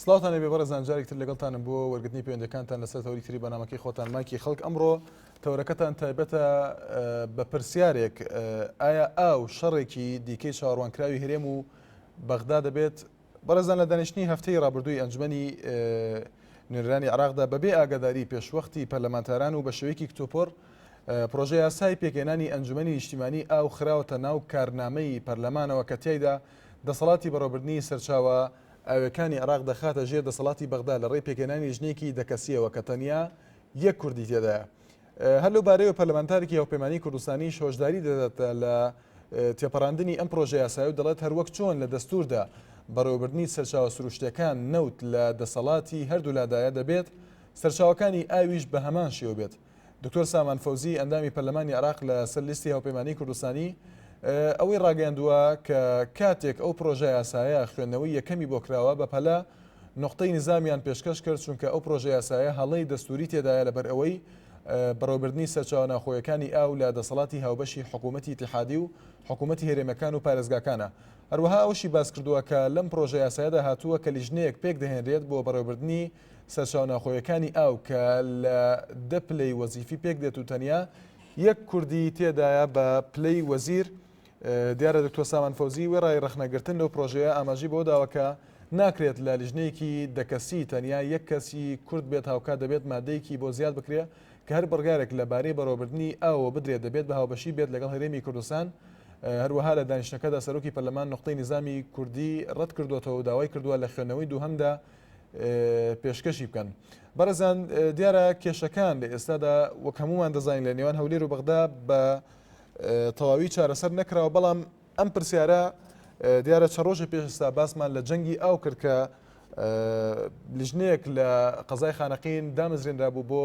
سڵاوتان لێبێ بەڕێزان جارێک تر لەگەڵتانم بۆ وەرگرتنی پەیوەندەکانتان لەسەر تەوەری تری بەرنامەکەی خۆتان مایکی خەڵک ئەمڕۆ تەوەرەکەتان تایبەتە بە پرسیارێک ئایا ئاو شەڕێکی دیکەی چاوەڕوانکراوی هەرێم و بەغدا دەبێت بەڕێزان لە دانیشتنی هەفتەی ڕابردووی ئەنجومەنی نوێنەرانی عێراقدا بەبێ ئاگاداری پێشوەختی پەرلەمانتاران و بە شێوەیەکی کتوپڕ پرۆژە یاسای پێکهێنانی ئەنجومەنی نیشتیمانی ئاو خراوەتە ناو کارنامەی پەرلەمانەوە کە تیایدا دەسەڵاتی بەڕێوەبردنی سەرچاوە ئاویەکانی عێراق دەخاتە ژێر دەسەڵاتی بەغدا لە ڕێی پێکهێنانی لیژنەیەکی دە کەسییەوە کە تەنیا یەک کوردی تێدایە. هەر لەو بارەیەوە پەرلەمانتارێکی هاوپەیمانیی کوردستانیش هۆشداری دەدات لە تێپەڕاندنی ئەم پرۆژە یاسایە و دەڵێت هەروەک چۆن لە دەستووردا بەڕێوەبردنی سەرچاوە سروشتیەکان نەوت لە دەسەڵاتی هەردوولادایە دەبێت سەرچاوەکانی ئاویش بە هەمان شێوە بێت. دکتۆر سامان فەوزی ئەندامی پەرلەمانی عێراق لە سەر لیستی هاوپەیمانیی کوردستانی ئەوەی ڕاگەیاندووە کە کاتێک ئەو پرۆژە یاسایە خوێندنەوەی یەکەمی بۆ کراوە بەپەلە نوقتەی نیزامیان پێشکەش کرد چونکە ئەو پرۆژە یاسایە هەڵەی دەستووری تێدایە لەبەر ئەوەی بەڕێوەبردنی سەرچاوە ناوخۆیەکانی ئاو لە دەسەڵاتی هاوبەشی حکوومەتی ئیتیحادی و حکوومەتی هەرێمەکان و پارێزگاکانە. هەروەها ئەوەشی باس کردووە کە لەم پرۆژە یاسایەدا هاتووە کە لیژنەیەک پێکدەهێنرێت بۆ بەڕێوەبردنی سەرچاوە ناوخۆیەکانی ئاو کە لە دە پلەی وەزیفی پێکدێت و تەنیا یەک کوردی تێدایە بە پلەی وەزیر. دیارە دکتۆر سامان فەوزی وێڕای ڕەخنەگرتن لەو پرۆژەیە ئاماژەی بەوە داوە کە ناکرێت لە لیژنەیەکی دە کەسی تەنیا یەک کەسی کورد بێت هاوکات دەبێت مادەیەکی بۆ زیاد بکرێت کە هەر بڕیارێک لە بارەی بەڕێوەبردنی ئاوەوە بدرێت دەبێت بە هاوبەشی بێت لەگەڵ هەرێمی کوردستان. هەروەها لە دانیشتنەکەدا سەرۆکی پەرلەمان نوقتەی نیزامی کوردی ڕەت کردووەتەوە و داوای کردووە لە خوێندنەوەی دووهەمدا پێشکەشی بکەن. بەڕێزان دیارە کێشەکان لە ئێستادا وەک هەمومان دەزانین لە نێوان هەولێر و بەغدا بە تەواوی چارەسەر نەکراوە بەڵام ئەم پرسیارە دیارە چەند ڕۆژە پێش ئێستا باسمان لە جەنگی ئاو کرد کە لیژنەیەک لە قەزای خانەقین دامەزرێنرابوو بۆ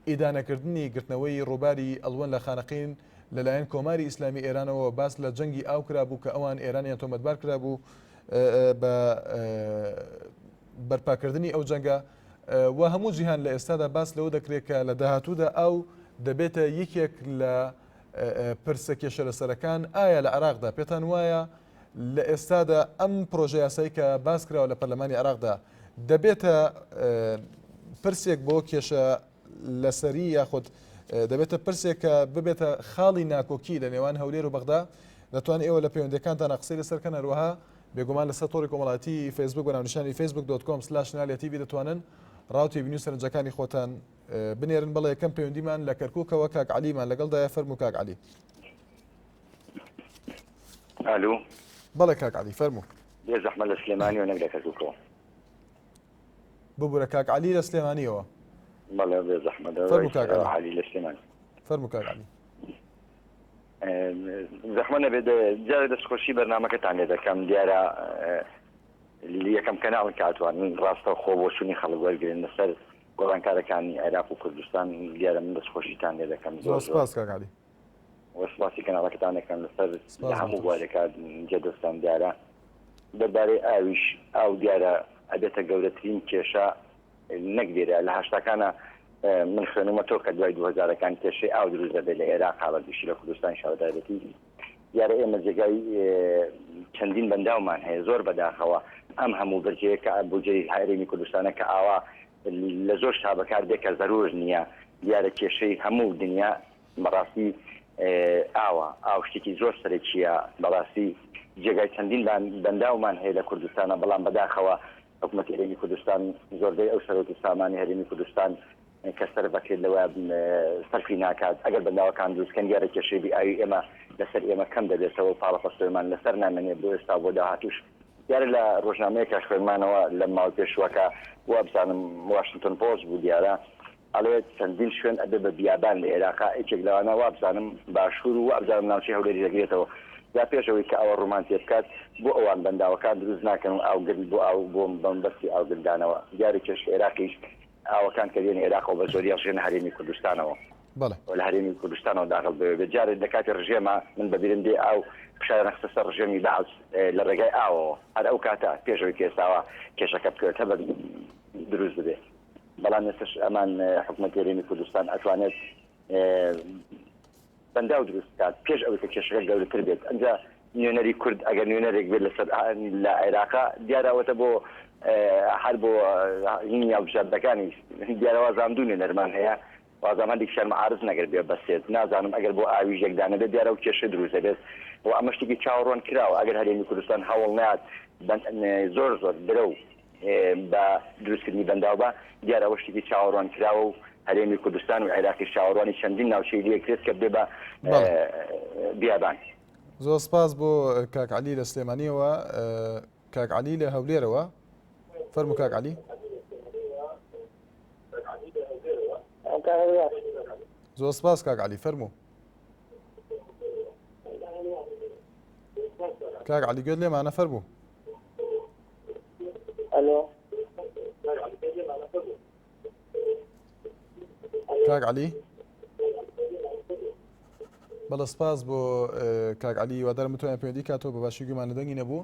ئیدانەکردنی گرتنەوەی ڕووباری ئەڵوەن لە خانەقین لەلایەن کۆماری ئیسلامی ئێرانەوە باس لە جەنگی ئاو کرابوو کە ئەوان ئێرانیان تۆمەتبار کرابوو بە بەرپاکردنی ئەو جەنگە و هەموو جیهان لە ئێستادا باس لەوە دەکرێت کە لە داهاتوودا ئاو دەبێتە یەکێک لە پرسە کێشە لەسەرەکان ئایا لە عێراقدا پێتان وایە لە ئێستادا ئەم پرۆژە یاسایی کە باس کراوە لە پەرلەمانی عێراقدا دەبێتە پرسێک بۆ کێشە لەسەری یاخود دەبێتە پرسێک کە ببێتە خاڵی ناکۆکی لە نێوان هەولێر و بەغدا دەتوان ئێوە لە پەیوەندەکانتان قسەی لەسەر کەن هەروەها بێگومان لەسەر تۆڕی کۆمەڵاتی فەیسبوک بە ناونیشانی Facebook dot com slash نالیا تیڤی دەتوانن ڕاو تێبینی و سەرنجەکانی خۆتان بنێرن بەڵێ یەکەم پەیوەندیمان لە کەرکوکەوە کاک عەلیمان لەگەڵدایە فەرموو کاک عەلی. ئالو. بەڵێ کاک عەلی فەرموو. بێ زەحمەت لە سلێمانیەوە نەک لە کەرکوکەوە. ببورە کاک عەلی لە سلێمانیەوە. بەڵێ بێ زەحمەت فەرموو کاک عەلی. عەلی لە سلێمانی. فەرموو کاک عەلی. زەحمەت نەبێت جارێ دەستخۆشی بەرنامەکەتان لێ دەکەم دیارە یەکەم کەناڵن کە ئەتوانن ڕاستەوخۆ بۆچوونی خەڵک وەرگرن لەسەر گۆڕانکارەکانی عێراق و کوردستان دیارە من دەستخۆشیتان لێ دەکەم زۆر سپاس کاک عەلی. وە سپاسی کەناڵەکەتان دەکەم لەسەر لە هەموو بوارێکا جێ دەستان دیارە دەربارەی ئاویش ئاو دیارە ئەبێتە گەورەترین کێشە نەک لێرە لە هەشتاکانە من خوێنومەتەوە کە دوای دوهەزارەکان کێشەی ئاو دروست دەبێت لە ئێراق بە گشتی لە کوردستان شارەتایبەتی دیارە ئێمە جێگای چەندین بەنداومان هەیە زۆر بەداخەوە ئەم هەموو برجەیە کە بودجەی هەرێمی کوردستانە کە ئاوا لە زۆر شتا بەکار دێ کە زەرور نییە دیارە کێشەی هەموو دنیا بەڕاستی ئاوە ئاو شتێکی زۆر سەرەکیە بەڕاستی جێگای چەندین بەنداومان هەیە لە کوردستانە بەڵام بەداخەوە حکومەتی هەرێمی کوردستان زۆربەی ئەو سەرۆت و سامانی هەرێمی کوردستان کە سەرف ئەکرێت لەوە سەرفی ناکات ئەگەر بەنداوەکان دروست کەن دیارە کێشەی بی ئاوی ئێمە لەسەر ئێمە کەم دەبێتەوە و پاڵەپەستۆیمان لەسەر نامێنێت بۆ ئێستا و بۆ داهاتووش دیارە لە ڕۆژنامەیەکە خوێنمانەوە لە ماوەی پێشووەکە وابزانم واشنتۆن پۆست بوو دیارە ئەڵێ چەندین شوێن ئەبێ بە بیابان لە ئێراقا یەکێک لەوانە وابزانم باشوور و وابزانم ناوچەی هەولێری دەگرێتەوە جا پێش ئەوەی کە ئەوە ڕوومان تێ بکات بۆ ئەوان بەنداوەکان دروست ناکەن و ئاوگر بۆ ئاو بۆ بەمەبەستی ئاوگردانەوە دیارە کێشەی ئێراقیش ئاوەکان کە دێنە ئێراقەوە بە زۆری ئەڕژێنە هەرێمی کوردستانەوە بەڵێ. و لە هەرێمی کوردستانەوە داخل بەوێ بێت جارێ لە کاتی ڕژێما من بەبیرم دێ ئاو فشاریان خستە سەر ڕژێمی بەعس لە ڕێگای ئاوەوە هەر ئەو کاتە پێش ئەوەی کە ئێستاوە کێشەکە بکەوێت هەر بە دروست ببێ بەڵام ئێستش ئەمان حکومەتی هەرێمی کوردستان ئەتوانێت بەنداو دروست بکات پێش ئەوەی کە کێشەکە گەورەتر بێت ئەجا نوێنەری کورد ئەگەر نوێنەرێک بێت لەسەر لە عێراقا دیارە ئەوەتە بۆ. هەر بۆ هینی هەڵبژاردنەکانیش دیارە وازام دوو نوێنەرمان هەیە وازام هەندێکیشیان معارز نەگەر بێ بەسێت نازانم ئەگەر بۆ ئاویش یەک دانە بێت دیارە ئەو کێشە دروست دەبێت و ئەمە شتێکی چاوەڕوان کراوە ئەگەر هەرێمی کوردستان هەوڵ نات زۆر زۆر درەو بە دروستکردنی بەنداو بە دیارە ئەوە شتێکی چاوەڕوان کراوە و هەرێمی کوردستان و عێراقیش چاوەڕوانی چەندین ناوچەی لێکرێت کە بێ بە بیابان. زۆر سپاس بۆ کاک عەلی لە سلێمانیەوە. کاک عەلی لە هەولێرەوە فەرموو کاک عەلی. زۆر سپاس کاک عەلی فەرموو. کاک عەلی گوێت لێمانە فەرموو. ئەلۆ کاک عەلی بەڵێ سپاس بۆ کاک عەلی هیوادارم بتوانین پەیوەندی کاتەوە بە باشی گوێمان لە دەنگی نەبوو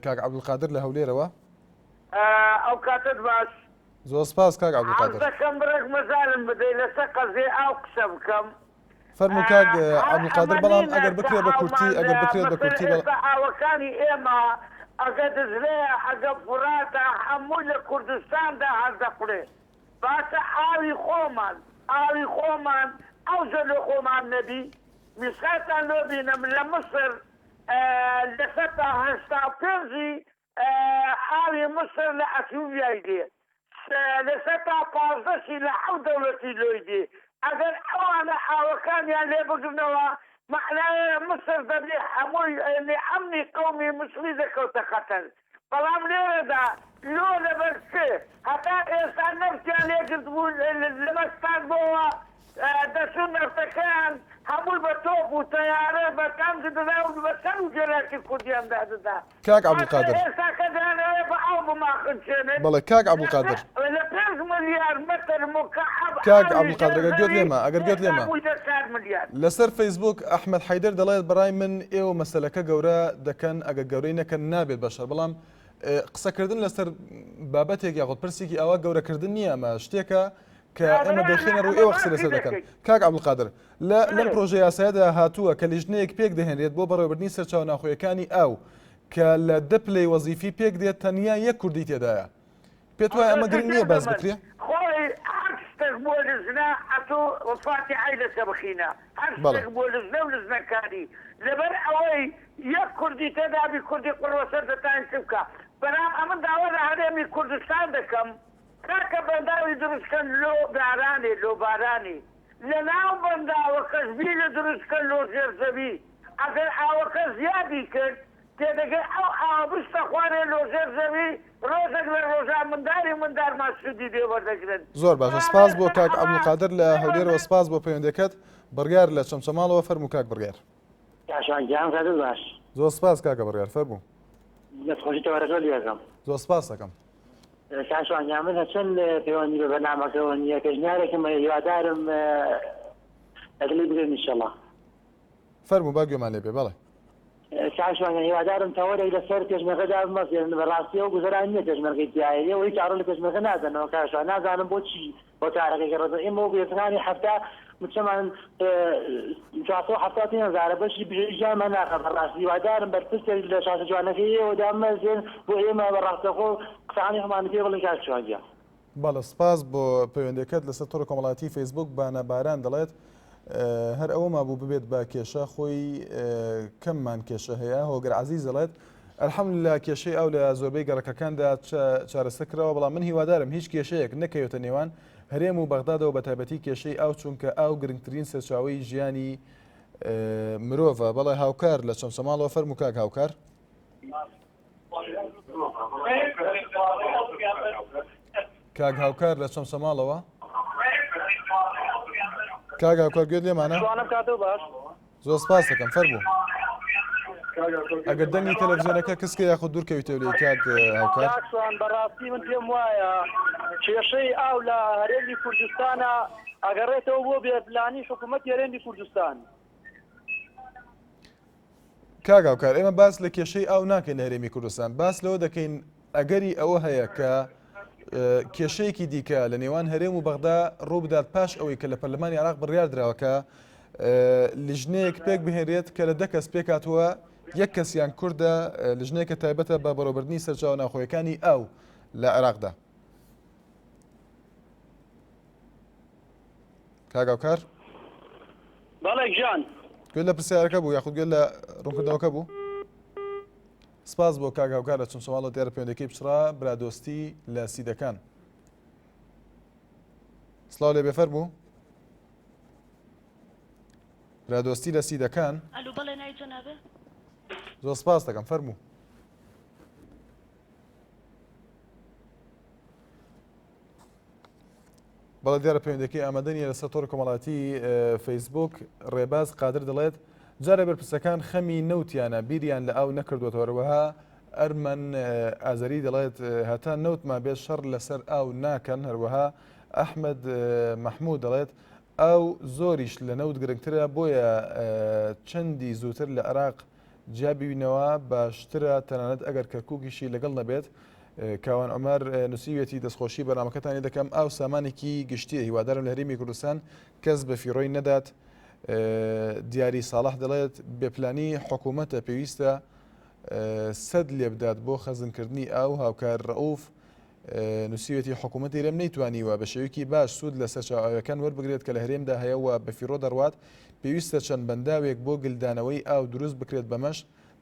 کاک عەبدولقادر لە هەولێرەوە. ئەو کاتەت باش. زۆر سپاس کاک عەبدولقادر. حەز دەکەم بڕێک مەجالم بدەی لەسەر قەزیەی ئاو قسە بکەم. فەرموو کاک هەر عەبدولقادر ئەمە بەڵام نینە ئەگەر کە بکرێت بە کورتی ئاومان ئەگەر بکرێت بە مەسەلەن کورتی بەڵام. ئێستا ئاوەکانی ئێمە ئەگە دجلەیە ئەگە فوراتە هەمووی لە کوردستاندا هەر دەخورێ. باشە ئاوی خۆمان ئاوی خۆمان ئەوجە لۆ خۆمان نەبی میسالتان لۆ بینم لە مسر 85% ی ئاوی مسر لە ئەسیوبیای دێ 15% شی لە حەوت دەولەتی لۆی دێ ئەگەر ئەوانە ئاوەکانیان لێ بگرنەوە مەعنایە مسر دەبێ هەمووی ئەمنی قەومی مسری دەکەوتە خەتەر بەڵام لێرەدا لۆ لەبەر چ هەتا ئێستا نەفتیان لێ گرتبوو لەمە ستاندبۆوە دەچوون نەفتەکەیان هەمووی بە تۆپ و تەیارە بە تانک دەدا و بە سەر و گێلاکی کوردیان دادەدا کاک باشە عەبدولقادر. ئێستا کە دەیانەوێ بە ئاو بماخنچێنن بەڵێ کاک لە عەبدولقادر. لە پێنج ملیار مەتر موکەعەب کاک ئاوی عەبدولقادر ژێر ئەگەر گوێت زەوی لێمە ئەگەر گوێت ئێستا لێمە. بوویتە چار ملیار. لەسەر فەیسبووک ئەحمەد حەیدەر دەڵێت بەڕای من ئێوە مەسەلەکە گەورە دەکەن ئەگەر گەورەی نەکەن نابێت بەشەر بەڵام قسەکردن لەسەر بابەتێک یاخود پرسێکی ئاوا گەورەکردن نییە ئەمە شتێکە کە ئێمە دەخێنە ڕوو ئێوە قسە لەسەر دەکەن کاک عەبدولقادر لە لەم پرۆژە یاسایەدا هاتووە کە لیژنەیەک پێک دەهێنرێت بۆ بەڕێوەبردنی سەرچاوە ناوخۆیەکانی ئاو کە لە دە پلەی وەزیفی پێک دێت تەنیا یەک کوردی تێدایە پێت وایە ئەمە گرنگ نییە باس بکرێ؟ خۆی هەر شتێک بۆ لجنە ئەتوو فاتیحەی لەسە بخینە هەر شتێک بۆ لجنە و لجنەکانی لەبەر ئەوەی یەک کوردی تێدابی کوردی قوڕبەسەر دەتوانین چ بکا بەلام ئەمن داوا لە هەرێمی کوردستان دەکەم کاکە بەنداوی دروست کەن لۆ بارانێ لۆ بارانی لەناو بەنداوەکەش بیرە دروست کەن لۆ ژێر زەوی ئەگەر ئاوەکە زیادی کرد تێدەگەی ئەو ئاوە بچتە خوارێ لۆ ژێر زەوی ڕۆژێک لە ڕۆژان منداری مندارمان سوودی لێ وەردەگرن. زۆر باشە بەڵام سپاس بۆ ئێستا کاک ئەوە عەبدولقادر لە هەولێرەوە پەیوەندی. سپاس بۆ پەیوەندیەکەت بڕیار لە چەمچەماڵەوە فەرموو کاک بڕیار. کاک شوان گیان کاتت باش. زۆر سپاس کاکە بڕیار فەرموو. دەست خۆشی تەوەرەکەت لێ ئەکەم. زۆر سپاس ئەکەم. کاک شوان گیان من هەرچەند پەیوەندی بە بەرنامەکەوە نییە پێشنیارێکم هەیە هیوادارم لەگەڵی بگرن ئیشەڵا. فەرموو با گوێمان لێ بێ بەڵێ. کاک شوان گیان هیوادارم تەوەرێک لەسەر پێشمەرگە دابمەزرێنن بەڕاستی ئەو گوزەران نییە پێشمەرگەی تیایە ئێوە هیچ ئاڕۆ لە پێشمەرگە نادەنەوە کاک شوان نازانم بۆچی هۆکارەکەی گەڕێتەوە ئێمە وەکو هێزەکانی 70 موچەمان 475 هەزارە بەشی بژێوی ژیانمان ناخە بەڕاستی هیوادارم بەرپرسێک لە شاشە جوانەکەی ئێوە دابمەزرێن بۆ ئێمە بە ڕاستەخۆ قسەکانی خۆمان پێ بڵێن کاک شوان گیان. بەڵێ سپاس بۆ پەیوەندیەکەت لەسەر تۆڕی کۆمەڵایەتی فەیسبوک بانە باران دەڵێت هەر ئەوە مابوو ببێت بە کێشە خۆی کەممان کێشە هەیە هۆگەر عزیز دەڵێت الحمدلله کێشەی ئاو لە زۆربەی گەڕەکەکاندا چارەسەر کراوە بەڵام من هیوادارم هیچ کێشەیەک نەکەوێتە نێوان هەرێم و بەغدادەوە بە تایبەتی کێشەی ئاو چونکە ئاو گرنگترین سەرچاوەی ژیانی مرۆڤە بەڵێ هاوکار لە چەمچەماڵەوە فەرموو کاک هاوکار. کاک هاوکار لە چەمچەماڵەوە کاک هاوکار گوێت لێمانە زۆر سپاس دەکەم فەرموو ئەگەر دەنگی تەلەڤزیۆنەکە کسکە یاخود دوورکەویتەوە لێی کاک هاوکار کاک بەڕاستی من پێم وایە کێشەی ئاو لە هەرێمی کوردستانە ئەگەڕێتەوە بۆ بێپلانی حکوومەتی هەرێمی کوردستان. کاک هاوکار ئێمە باس لە کێشەی ئاو ناکەین لە هەرێمی کوردستان باس لەوە دەکەین ئەگەری ئەوە هەیە کە کێشەیەکی دیکە لە نێوان هەرێم و بەغدا ڕووبدات پاش ئەوەی کە لە پەرلەمانی عراق بڕیار دراوە کە لیژنەیەک پێک بهێنرێت کە لە دە کەس پێکاتوە. یەک کەسیان کوردە، لیژنەیەکە تایبەتە بە بەڕێوەبردنی سەرچاوە ناوخۆیەکانی ئاو لە عێراقدا. کاک هاوکار؟ بەڵێ گیان. گوێت لە پرسیارەکە بوو یاخود گوێت لە ڕوونکردنەوەکە بوو؟ سپاس بۆ کاک هاوکار لە چەمچەماڵەوە دیارە پەیوەندەکەی پچڕا برادۆستی لە سیدەکان. سڵاو لێ بێ فەرموو. برادۆستی لە سیدەکان. ئەلو بەڵێ ناوی جەنابت؟ زۆر سپاس دەکەم فەرموو. بەڵێ دیارە پەیوەندەکەی ئامادە نییە لەسەر تۆڕی کۆمەڵاتی فەیسبوک ڕێباز قادر دەڵێت جارێ بەرپرسەکان خەمی نەوتیانە بیریان لە ئاو نەکردووەتەوە هەروەها ئەرمەن ئازەری دەڵێت هەتا نەوت مابێت شەڕ لەسەر ئاو ناکەن هەروەها ئەحمد مەحمود دەڵێت ئاو زۆریش لە نەوت گرنگترە بۆیە چەندی زووتر لە عێراق جیا ببینەوە باشترە تەنانەت ئەگەر کەرکوکیشی لەگەڵ نەبێت. کاوان عومەر نووسیویەتی دەستخۆشی بەرنامەکەتانی دەکەم ئاو سامانێکی گشتیە هیوادارم لە هەرێمی کوردستان کەس بە فیڕۆی نەدات. دیاری ساڵح دەڵێت بێپلانی حکوومەتە پێویستە سەد لێبدات بۆ خەزنکردنی ئاو هاوکار ڕەئوف نووسیویەتی، حکوومەتی هەرێم نەیتوانیوە بە شێوەیەکی باش سوود لە سەرچاوە ئاوییەکان وەربگرێت کە لە هەرێمدا هەیە و بەفیڕۆ دەڕوات، پێویستە چەند بەنداوێک بۆ گلدانەوەی ئاو دروست بکرێت بەمەش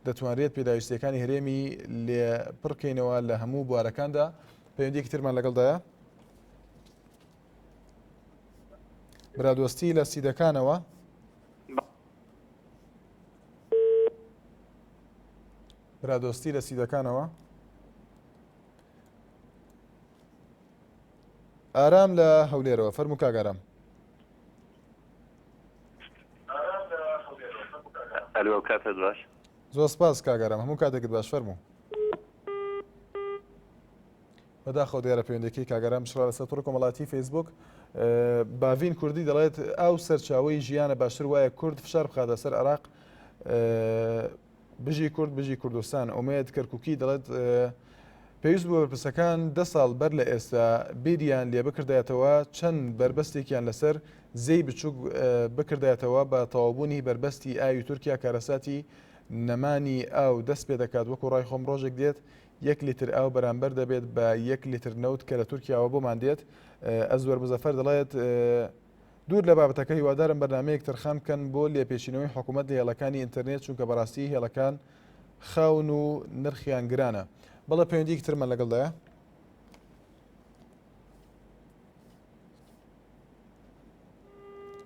دەتوانرێت پێداویستییەکانی هەرێمی لێ پڕکەینەوە لە هەموو بوارەکاندا. پەیوەندییەکی ترمان لەگەڵدایە. برادۆستی لە سیدەکانەوە. برادۆستی لە سیدەکانەوە. ئارام لە هەولێرەوە فەرموو کاک ئارام. ئەلۆ کاتت باش. زۆر سپاس کاک ئارام هەموو کاتێکت باش فەرموو. بەداخەوە دیارە پەیوەندەکەی کاک ئارام بچڕا لەسەر تۆڕی کۆمەڵاتی فەیسبوک باڤین کوردی دەڵێت ئاو سەرچاوەی ژیانە باشتر وایە کورد فشار بخاتە سەر عێراق بژی کورد بژی کوردستان. ئومێد کەرکوکی دەڵێت، پێویست بوو بەرپرسەکان دە ساڵ بەر لە ئێستا بیریان لێبکردایەتەوە چەند بەربەستێکیان لەسەر زێی بچووک بکردایەتەوە بە تەواوبوونی بەربەستی ئاوی تورکیا کارەساتی نەمانی ئاو دەست پێدەکات وەکو ڕای خۆم ڕۆژێک دێت یەک لیتر ئاو بەرامبەر دەبێت بە یەک لیتر نەوت کە لە تورکیاوە بۆمان دێت ئەزوەر مزەفەر دەڵێت دوور لە بابەتەکە هیوادارم بەرنامەیەک تەرخان بکەن بۆ لێپێچینەوەی حکومەت لە هێڵەکانی ئینتەرنێت چونکە بەڕاستی هێڵەکان خاون و نرخیان گرانە. بەڵێ پەیوەندیەکی ترمان لەگەڵدایە.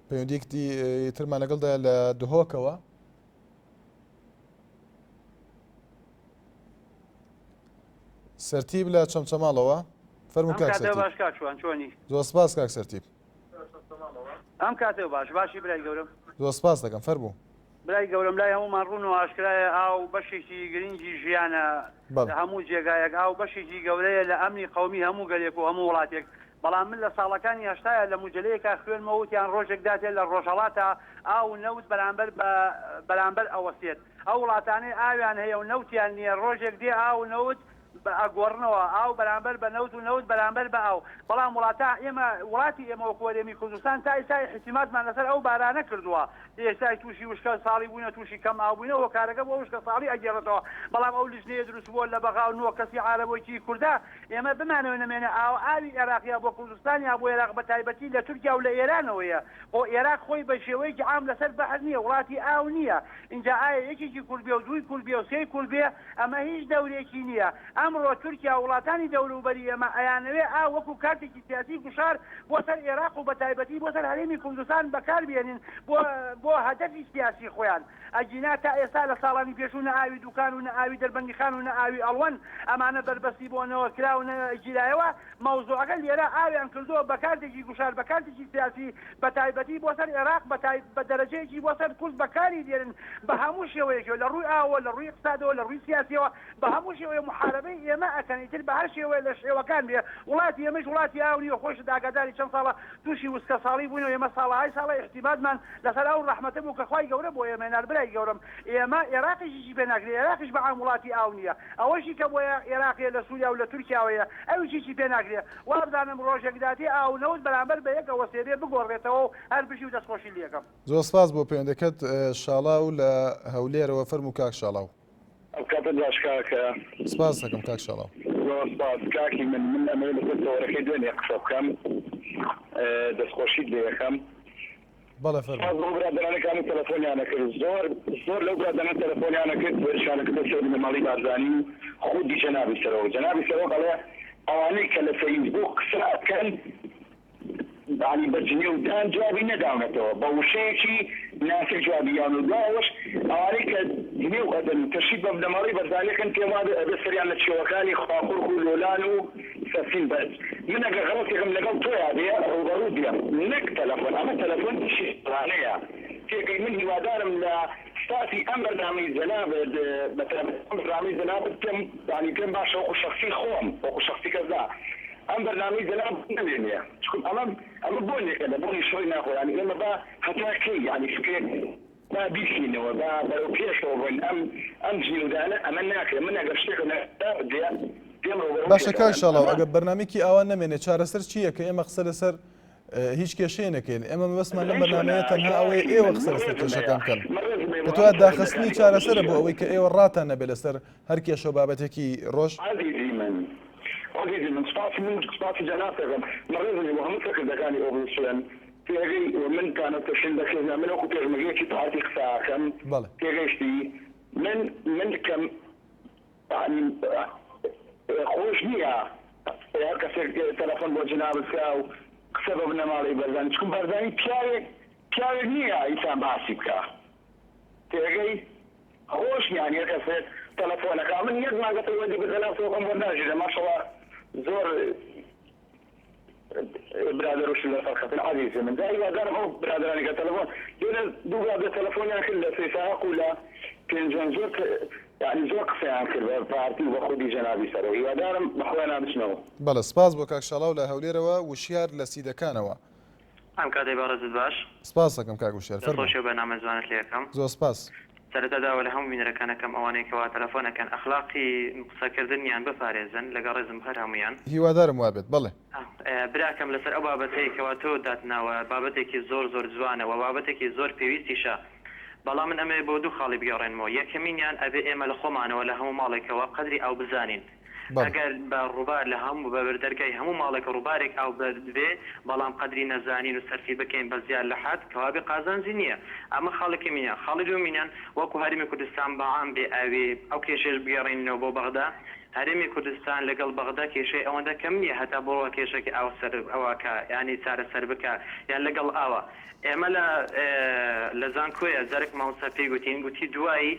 پەیوەندیەکی ترمان لەگەڵدایە لە دهۆکەوە. سەرتیب لە چەمچەماڵەوە فەرموو کاک سەرتیب. باش کاک شوان چۆنی؟ زۆر سپاس کاک سەرتیب. ئەم کاتەو باش باشی برای گەورەم. زۆر سپاس دەکەم فەرموو. برای گەورەم لای هەموومان ڕوون و ئاشکرایە ئاو بەشێکی گرنگی ژیانە لە هەموو جێگایەک ئاو بەشێکی گەورەیە لە ئەمنی قەومی هەموو گەلێک و هەموو وڵاتێک بەڵام من لە ساڵەکانی هەشتایا لە موجەلەیەکا خوێنمەوە وتیان ڕۆژێک داتێ لە ڕۆژهەڵاتا ئاو و نەوت بەرامبەر بە بەرامبەر ئەوەستێت ئەو وڵاتانەی ئاویان هەیە و نەوتیان نییە ڕۆژێک دێ ئاو و نەوت ئەگۆڕنەوە ئاو بەرامبەر بە نەوت و نەوت بەرامبەر بە ئاو بەڵام وڵاتە ئێمە وڵاتی ئێمە وەکو هەرێمی کوردستان تا ئیستا ئیحتیمادمان لەسەر ئەو بارانە کردووە ئێستای تووشی وشکە ساڵی بووینە تووشی کەم ئاو بووینە هۆکارەکە بۆ وشکە ساڵی ئەگێڕێتەوە بەڵام ئەو لیژنەیە دروست بووە لە بەغا و نۆ کەسی عارەبۆکی کوردە ئێمە بمانەوێ نەمێنێ ئاو ئاوی ئێراق یا بۆ کوردستان یا بۆ ئێراق بە تایبەتی لە تورکیا و لە ئێرانەوەیە خۆ ئێراق خۆی بە شێوەیەکی عام لەسەر بەحر نییە وڵاتی ئاو نییە ئینجا ئایا یەکێکی کورد بێ و دووی کورد بێ و سێی کورد بێ ئەمە هیچ دەورێکی نییە ئەمڕۆ تورکیا و وڵاتانی دەوروبەری ئێمە ئەیانەوێ ئاو وەکو کارتێکی سیاسی گوشار بۆ سەر ئێراق و بە تایبەتی بۆ سەر هەرێمی کوردستان بەکار بێنن بۆ بۆ هەدەفی سیاسی خۆیان ئەگینا تا ئێستا لە ساڵانی پێشوو نە ئاوی دوکان و نە ئاوی دەربەندیخان و نە ئاوی ئەڵوەن ئەمانە بەربەستی بۆ نەوە کرا و نە گیرایەوە، مەوزوعەکە لێرە ئاویان کردووە بە کارتێکی گوشار بە کارتێکی سیاسی بە تایبەتی بۆ سەر ئێراق بە تای بە دەرەجەیەکی بۆ سەر کورد بەکاری دێنن بە هەموو شێوەیەکەوە لە ڕووی ئاوەوە لە ڕووی ئیقتسادەوە لە ڕووی سیاسیەوە بە هەموو شێوەیە موحارەبەی. قسەی ئێمە ئەکەن ئیتر بە هەر شێوەیە لە شێوەکان بێ وڵاتی ئێمەش وڵاتی ئاو نیە خۆشت ئاگاداری چەند ساڵە توشی وسکە ساڵی بووینەوە ئێمە ساڵەهای ساڵە ئیعتیمادمان لەسەر ئەو ڕەحمەتە بوو کە خوای گەورە بۆ ئێمەی نارد برای گەورەم ئێمە ئێراقیش هیچی پێ ناکرێ ئێراقیش بە عام وڵاتی ئاو نیە ئەوەشی کە بۆ ئێراقیە لە سوریا و لە تورکیاوەیە ئەویش هیچی پێ ناکرێ وابزانم ڕۆژێک دادێ ئاو و نەوت بەرامبەر بە یەک ئەوەستێ بێ بگۆڕێتەوە و هەر بژی و دەستخۆشی لێکەم. زۆر سپاس بۆ پەیوەندەکەت شاڵاو لە هەولێرەوە فەرموو کاک شاڵاو. ئەو کاتەت باش کاکە. سپاست دەکەم کاک شاڵاو. زۆر سپاس کاکی من من ئەمەوێ لەسەر تەوەرەکەی دوێنێ قسە بکەم دەستخۆشیت لێ ئەکەم. بەڵێ فەرموو. سپاس بۆ برادەرانە کە هەموو تەلەفۆنیان ئەکرد زۆر زۆر لەو برادەرانە تەلەفۆنیان ئەکرد هێرشیان ئەکردە سەر بنەماڵەی بارزانی و خودی جەنابی سەرۆک جەنابی سەرۆک ئەڵێ ئەوانەی کە لە فەیسبووک قسە ئەکەن یانی بە جنێو دان جوابی نەداونەتەوە بە وشەیەکی ناسک جوابی یاون و دوای ئەوەش ئەوانەی کە جنێو ئەدەن و تەشهیر بە بنەماڵەی بەرزانی ئەکەن پێم وابێ ئەبێ سەریان لە چێوەکانی خواکوڕک و لۆلان و سەفین بەرز من ئەگەر غەڵەتێکم لەگەڵ تۆیا بێ ڕووبەڕوو بێم نەک تەلەفۆن ئەمە تەلەفۆن ئیشی ئەوانەیە تێگەی من هیوادارم لە ستافی ئەم بەرنامەی جەنابت بە تایبەتی ئەم بەرنامەی جەنابت پێم یانی پێم باشە وەکو شەخسی خۆم وەکو شەخسی کەس نا ئەم بەرنامەی جەنابت نەمێنێ چونکە ئەمە ئەمە بۆنێکە لە بۆنی شەڕی ناخۆ یانی ئێمە با هەتا کەی یانی فکرێک با بیرکەینەوە با بەرەو پێشەوە بڕۆین ئەم ئەم جنێودانە ئەمە ناکرێ من ئەگەر شتێکم لە دێ دێم ڕووبەڕوو باشە کاک پێت ئەڵێم شاڵاو ئەمە ئەگەر بەرنامەیەکی ئاوا نەمێنێ چارەسەر چییە کە ئێمە قسە لەسەر هیچ کێشەیە نەکەین ئێمە مەبەستمان لەم بەرنامەیە تەنها ئەوەیە ئێوە قسە لەسەر کێشەکان بکەن کە تۆ داخستنی چارەسەرە بۆ ئەوەی کە ئێوە ڕاتان نەبێت لەسەر هەر کێشە و بابەتێکی ڕۆژ. عەزیزی من عەزیزی من سوپاسی من سوپاسی جەنابت دەکەم من ڕێزم هەیە بۆ هەموو سەرکردەکانی ئۆپۆزسیۆن تێگەی من تانە تەشین بە کەس نا من وەکو پێشمەرگەیەکی پارتی قسە ئەکەم تێگەیشتی من من کەم یەعنی خۆش نییە هەر کەسێک تەلەفۆن بۆ جەنابت بکا و قسە بە بنەماڵەی بەرزانی چکم بەرزانی پیاوێک پیاوێک نییە ئینسان باسی بکا تێگەی خۆش نییە یانی هەر کەسێک تەلەفۆنەکە من یەک مانگە پەیوەندی بە جەنابتەوە خۆم وەرناگیرێ ماشەڵا زۆر برادەر و شت لەسەر خەتن عەزیزی من جا هیوادارم ئەو برادەرانی کە تەلەفۆن دوێنێ دوو برادەر تەلەفۆنیان کرد لە سەیساق و لە پێنجوێن زۆر یانی زۆر قسەیان کرد بە پارتی و بە خودی جەنابی سەرۆک هیوادارم بە خۆیانا بچنەوە. بەڵێ سپاس بۆ کاک شاڵاو لە هەولێرەوە وشیار لە سیدەکانەوە. ئەم کاتەی بەڕێزت باش. سپاست دەکەم کاک وشیار فەرموو. دەستخۆشی ئەو بەرنامە جوانەت لێ ئەکەم. زۆر سپاس. سەرەتا داوا لە هەموو بینەرەکان ئەکەم ئەوانەی کەوا تەلەفۆن ئەکەن ئەخلاقی قسەکردنیان بپارێزن لەگەڵ ڕێزم هەر هەموویان. هیوادارم وابێت بەڵێ. براکەم لەسەر ئەو بابەتەی کەوا تۆ داتناوە بابەتێکی زۆر زۆر جوانە وە بابەتێکی زۆر پێویستیشە بەڵام من ئەمەوێ بۆ دوو خاڵی بگەڕێنمەوە یەکەمینیان ئەبێ ئێمە لە خۆمانەوە لە هەموو ماڵێکەوە قەدری ئاو بزانین ئەگەر بە ڕوبار لە هەموو بە بەردەرگای هەموو ماڵێک ڕوبارێک ئاو بێ بەڵام قەدری نەزانین و سەرفی بکەین بە زیاد لە حەد کەوابێ قازانجی نییە ئەمە خاڵێکەمینیان خاڵی دووەمینیان وەکو هەرێمی کوردستان بە عام بێ ئاوی ئەو کێشەیەش بگەڕێنینەوە بۆ بەغدا هەرێمی کوردستان لەگەڵ بەغدا کێشەی ئەوەندە کەم نییە هەتا بڕوا کێشەکەی ئاو سەر ئەوە کا یانی چارەسەر بکا یان لەگەڵ ئاوە ئێمە لە لە زانکۆیە جارێک مامۆستا پێی گوتین گوتی دوای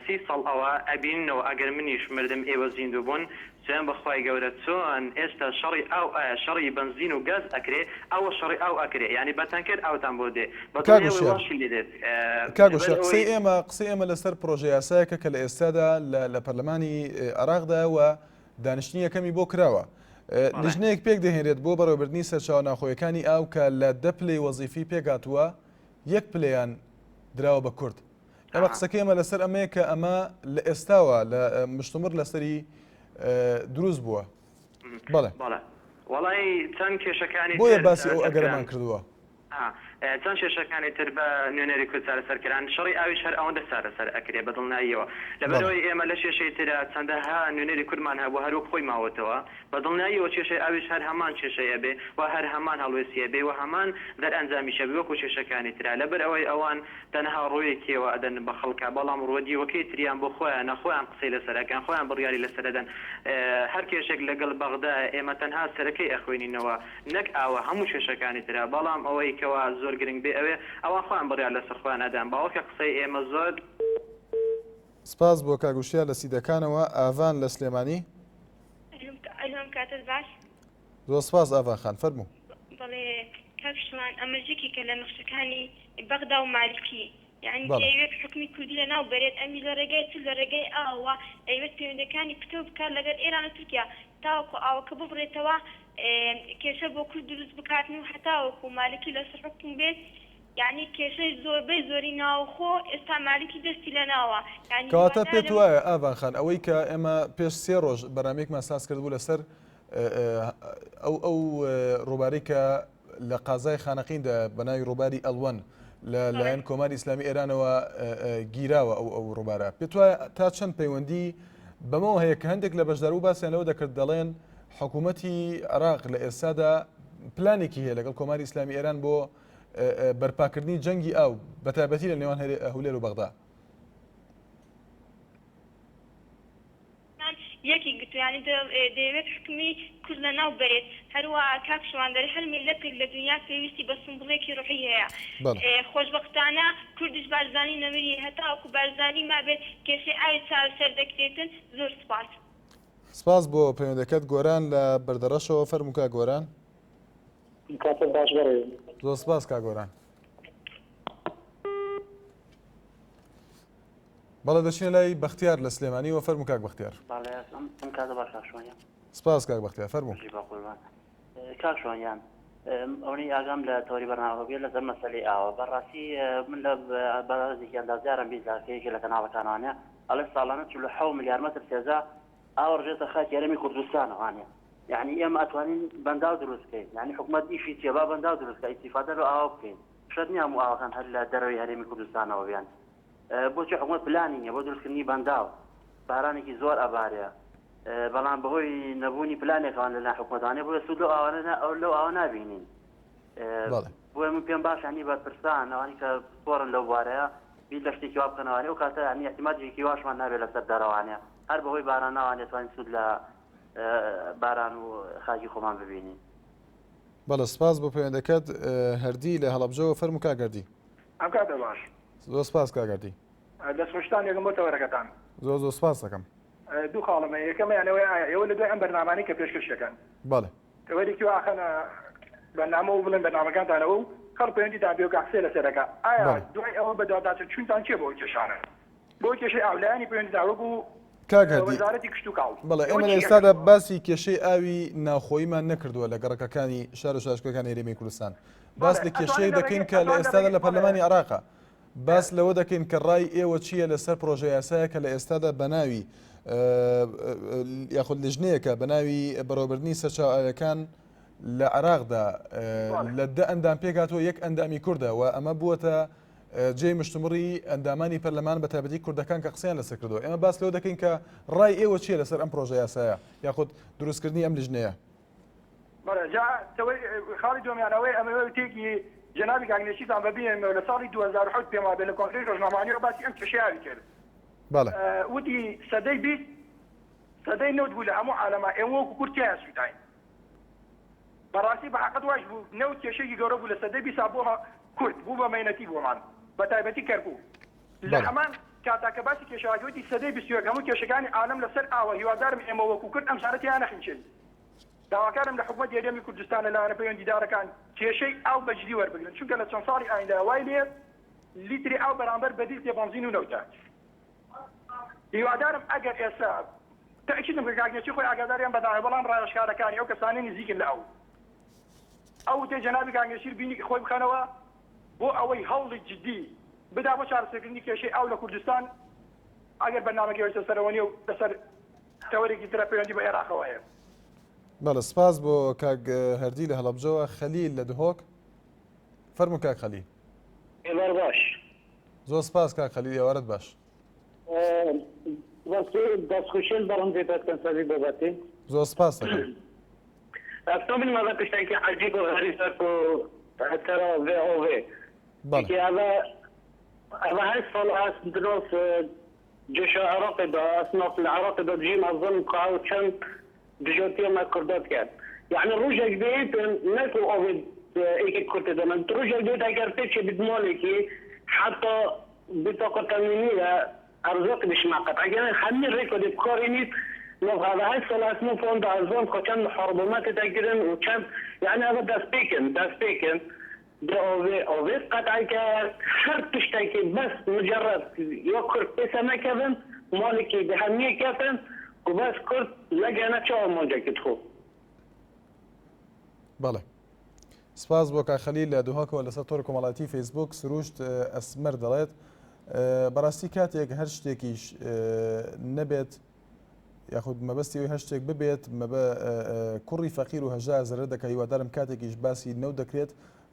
سی ساڵ ئەوە ئەبیننەوە ئەگەر منیش مردم ئێوە زیندوو بوون سوێن بە خوای گەورە چۆن ئێستا شەڕی ئاو ئایا شەڕی بەنزین و گاز ئەکرێ ئەوە شەڕی ئاو ئەکرێ یانی بە تەنکەر ئاوتان بۆ دێ بە کاک دڵنیایەوە وشیار واشی لێ دێت کاک لەبەر وشیار قسەی ئەوەی ئێمە قسەی ئێمە لەسەر پرۆژە یاسایەکە کە لە ئێستادا لە لە پەرلەمانی عێراقدایە و دانیشتنی یەکەمی بۆ کراوە. بەڵێ. لیژنەیەک پێکدەهێنرێت بۆ بەڕێوەبردنی سەرچاوە ناوخۆیەکانی ئاو کە لە دە پلەی وەزیفی پێکهاتووە، یەک پلەیان دراوە بە کورد. ئێمە ئەها. قسەکەی ئێمە لەسەر ئەمەیە کە ئەمە لە ئێستاوە لە مشتومڕ لەسەری دروست بووە. بەڵێ. بەڵێ. وەڵای چەند کێشەکانی بۆیە تر باسی ئەو چارەسەر ئەگەرەمان کران. کردووە. چەند کێشەکانی تر بە نوێنەری کورد چارەسەر کران، شەڕی ئاویش هەر ئەوەندە چارەسەر ئەکرێ بە دڵنیاییەوە. بەڵێ. لەبەرئەوەی ئێمە لە کێشەی ترا چەندەها نوێنەری کوردمان هەبوو هەر وەک خۆی ماوەتەوە. بە دڵنیاییەوە کێشەی ئاویش هەر هەمان کێشەی ئەبێ و هەر هەمان هەڵوێستی ئەبێ و هەمان دەرئەنجامیش ئەبێ وەکو کێشەکانی ترا. لەبەرئەوەی ئەوان تەنها ڕوویەکیەوە ئەدەن بە خەڵکا بەڵام ڕووە دیوەکەی تریان بۆ خۆیانە خۆیان قسەی لەسەر ئەکەن خۆیان بڕیاری لەسەر ئەدەن. هەر کێشەک لەگەڵ بەغدایە ئێمە تەنها سەرەکەی ئەخوێنینەوە. نەک ئاوە هەموو کێشەکانی ترە بەڵام ئەوەی کەوا زۆر گرنگ بێ ئەوێ ئەوان خۆیان بڕیار لەسەر خۆیان ئەدەن باوەڕکە قسەی ئێمە زۆر سپاس بۆ کاک وشیار لە سیدەکانەوە، ئاڤان لە سلێمانی. ئەلو ئەم کاتەت باش. زۆر سپاس ئاڤان خان فەرموو. بەڵێ کاک شوان ئەمەش یەکێکە لە نەخشەکانی بەغدا و مالکی. یانی بەڵێ. دەیەوێت حوکمی کوردی لەناو بەرێت ئەمیش لە ڕێگای چ لە ڕێگای ئاوەوە ئەیەوێت پەیوەندیەکانی پتەو بکات لەگەڵ ئێران و تورکیا تاوەکو ئاوەکە ببڕێتەوە کێشە بۆ کورد دروست بکاتن و هەتاوەکو مالکی لەسەر حوکم بێت یانی کێشەی زۆربەی زۆری ناوخۆ ئێستا مالکی دەستی لەناوە یانی کەواتە پێت هیوادارم. وایە ئاڤان خان ئەوەی کە ئێمە پێش سێ ڕۆژ بەرنامەیەکمان ساز کردبوو لەسەر ئەو ئەو ڕووبارەی کە لە قازای خانەقیندا بە ناوی ڕووباری ئەڵوەن لە لایەن کۆماری ئیسلامی ئێرانەوە گیراوە ئەو ئەو ڕووبارە پێت وایە تا چەند پەیوەندی بەمەوە هەیە کە هەندێک لە بەشداربوو باسیان لەوە دەکرد دەڵێن حکوومەتی عێراق لە ئێستادا پلانێکی هەیە لەگەڵ کۆماری ئیسلامی ئێران بۆ بەرپاکردنی جەنگی ئاو بەتایبەتی لە نێوان هەولێر و بەغدا. یەکی گرتووە یانی دەیەوێت حوکمی کورد لەناو بەرێت هەروەها کاک شوان دەرێ هەر میللەتێک لە دونیا پێویستی بە سومبوڵێکی ڕوحی هەیە خۆشبەختانە کوردیش بارزانی نەمری هەتاوەکو بارزانی مابێت کێشەی ئاوی چارەسەر دەکرێتن زۆر سوپاس. سپاس بۆ پەیوەندەکەت گۆران لە بەردەڕەشەوە فەرموو کاک گۆران. کاتت باش بەڕێز. زۆر سپاس کاک گۆران. بەڵێ دەچینە لای بەختیار لە سلێمانیەوە فەرموو کاک بەختیار. بەڵێ ئەم کاتە باش کاک شوان گیان. سپاس کاک بەختیار فەرموو. بژی بەقوربان کاک شوان گیان ئەوەی ئاگام لە تەوەری بەرنامەکە بێت لەسەر مەسەلەی ئاوە بەڕاستی من لە بەڕێزێکی ئەندازیارم بیست لە یەکێ لە کەناڵەکانوانە ئەڵێ ساڵانە 47 ملیار مەتر سێجا ئاو ڕژێتە خاکی هەرێمی کوردستانەوانە یعنی ئێمە ئەتوانین بەنداو دروست بکەین یعنی حکومەت ئیشی چیە با بەنداو دروست کە ئیستیفادە لەو ئاوە بکەین شەرت نییە هەموو ئاوەکان هەر لە دەرەوەی هەرێمی کوردستانەوە بێن بۆچی حکومەت پلانی نیە بۆ دروستکردنی بەنداو؟ بارانێکی زۆر ئەبارێ بەڵام بەهۆی نەبوونی پلانێکەوان لەلایەن حکومەتانێ بۆیە سوود لەو ئاوانە لەو ئاوە نابینین. بۆیە من پێم باشە هەنی بەرپرسان ئەوانی کە پسپۆڕن لەو بوارەیە بیر لە شتێکی وا بکەنەوانێ ئەو کاتە هەنی ئیعتیمادێکی واشمان نابێت لەسەر دەرەوانێ هەر بەهۆی باراناوانێ توانین سوود لە باران و خاکی خۆمان ببینین. بەڵێ سپاس بۆ پەیوەندەکەت هەردی لە هەڵەبجەوە فەرموو کاک هەردی. ئەم کاتە باش. زۆر سپاس کاک هەردی. دەست خۆشتان لێکەم بۆ تەوەرەکەتان. زۆر زۆر سپاس دەکەم. دوو خاڵم هەیە یەکەمیان ئەوەیە ئایا ئێوە لە دوای ئەم بەرنامانەی کە پێشکەشی ئەکەن بەڵێ. تەوەرێکی وا ئەخەنە بەرنامە و بڵێن بەرنامەکانتانەوە و خەڵک پەیوەندیتان پێ بکا قسەی لەسەر ئەکا ئایا بەڵێ. دوای ئەوە بەدواداچوونتان چیە بۆ ئەو کێشانە بۆ کێشەی ئاو لایەنی پەیوەندیدار وەکو کاک هەردی وەزارەتی کشتوکاڵ بەڵێ ئێوە ئێمە لە چی ئێستادا ئەکەن؟ باسی کێشەی ئاوی ناوخۆییمان نەکردووە لە گەڕەکەکانی شار و شارۆچکەکانی هەرێمی کوردستان باس بەڵێ لە ئەتوانن کێشەیەک لە دەکەین ڕێگەی کە لە ئەتوانن لە ئێستادا ڕێگەی لە بەڵێ پەرلەمانی عێراقە باس لەوە دەکەین کە ڕای ئێوە چییە لەسەر پرۆژە یاسایە کە لە ئێستادا بە ناوی یاخود لژنەیەکە بە ناوی بەڕێوەبردنی سەرچاوە ئاویەکان لە عێراقدا بەڵێ لە دە ئەندام پێکهاتووە یەک ئەندامی کوردە و ئەمە بووەتە جێی مشتومڕی ئەندامانی پەرلەمان بە تایبەتی کوردەکان کە قسەیان لەسەر کردووە ئێمە باس لەوە دەکەین کە ڕای ئێوە چییە لەسەر ئەم پرۆژە یاسایە یاخود دروستکردنی ئەم لیژنەیە؟ بەڵێ جا تەوەی خاڵی دووەمیان ئەوەیە ئەمەوێ وتەیەکی جەنابی کاک نێچیرڤان بەبیرێنمەوە لە ساڵی 2007 پێم وابێ لە کۆنگرەی ڕۆژنامەوانیەوە باسی ئەم کێشەی ئاوی کرد بەڵێ. وتی سەدەی 20 سەدەی نەوت بوو لە هەموو عالەما ئێمە وەکو کورد تیایا سووتاین بەڕاستی بە حەقت وایش بوو نەوت کێشەیەکی گەورە بوو لە سەدەی بیسا بۆ کورد بوو بە مەینەتی بۆمان بە تایبەتی کەرکوک لە هەمان کاتا کە باسی کێشەکە وتی سەدەی 21 هەموو کێشەکانی عالەم لەسەر ئاوە هیوادارم ئێمە وەکو کورد ئەم جارە تیا نەخنکێین داواکارم لە حکومەتی هەرێمی کوردستان لە لایەنە پەیوەندیدارەکان کێشەی ئاو بە جدی وەربگرن چونکە لە چەند ساڵی ئایندە وای لێ لیتری ئاو بەرامبەر بە لیترێ بەنزین و نەوتە هیوادارم ئەگەر ئێستا تەئکیدم کە کاک نێچیر خۆی ئاگاداری ئەم بەداوە بەڵام ڕاوێژکارەکانی ئەو کەسانەی نزیکن لە ئەو ئەو وتەی جەنابی کاک نێچیر بینی خۆی بخەنەوە بۆ ئەوەی هەوڵی جدی بدا بۆ چارەسەرکردنی کێشەی ئاو لە کوردستان ئەگەر بەرنامەکەی هێشتا سەرەوە نیە و لەسەر تەوەرێکی ترە پەیوەندی بە ئێراقەوە هەیە. بەڵێ سپاس بۆ کاک هەردی لە هەڵەبجەوە خەلیل لە دهۆک فەرموو کاک خەلیل. ئێوار باش. زۆر سپاس کاک خەلیل ئێوارەت باش. دەستخوشیل بەڕم پێ دەکەم سەری بابەتی. زۆر سپاس دەکەم. ئەفتا من مەبە تشتێکی عەجیب و غەریبە کو تەرا ڤێ ئۆ ڤێ. بەڵێ. یەکی ئەڤە ئەڤە هەشت ساڵ ئەس دناف جێشا عێراقی دا ئەس ناف لە عێراقی دا دژیم ئەس زانم کو ئەو چەند دژاتیە مە کوردا دکەن. یەعنی ڕوژێک بێیتن نەکو ئاڤێ ئێکێک کورتێ دەنن ڕوژێک بێت ئەگەر پێچێ بیت ماڵێکی حەتا بتاقە تەموینیە ئەرزاقی بشمە قەتع کردن هەمی ڕێکا دێ بکارێنیت ناف ئەڤە هەشت ساڵ ئەس ناف وان دا ئەس زانم کو چەند محاربە مە تێتە کردن و چەند یەعنی ئەڤە دەست پێکن دەست پێکن. دە ئاڤێ ئاڤێ قەتع کە هەر تشتێکی بەس مجرد یا کورد پێ سەرنەکەڤن مالکی دە هەمیە کەتن و بەس کورد لەگەنە چ ئامانجەکی دخۆ. بەڵێ. سپاس بۆ کاک خەلیل لە دهۆکەوە لەسەر تۆڕی کۆمەڵایەتی فەیسبووک سروشت ئەسمەر دەڵێت بەڕاستی کاتێک هەر شتێکیش نەبێت یاخود مەبەستی ئەوەی هەر شتێک ببێت مەبە کوڕی فەقیر و هەژار زەرەر دەکات هیوادارم کاتێکیش باسی نەوت دەکرێت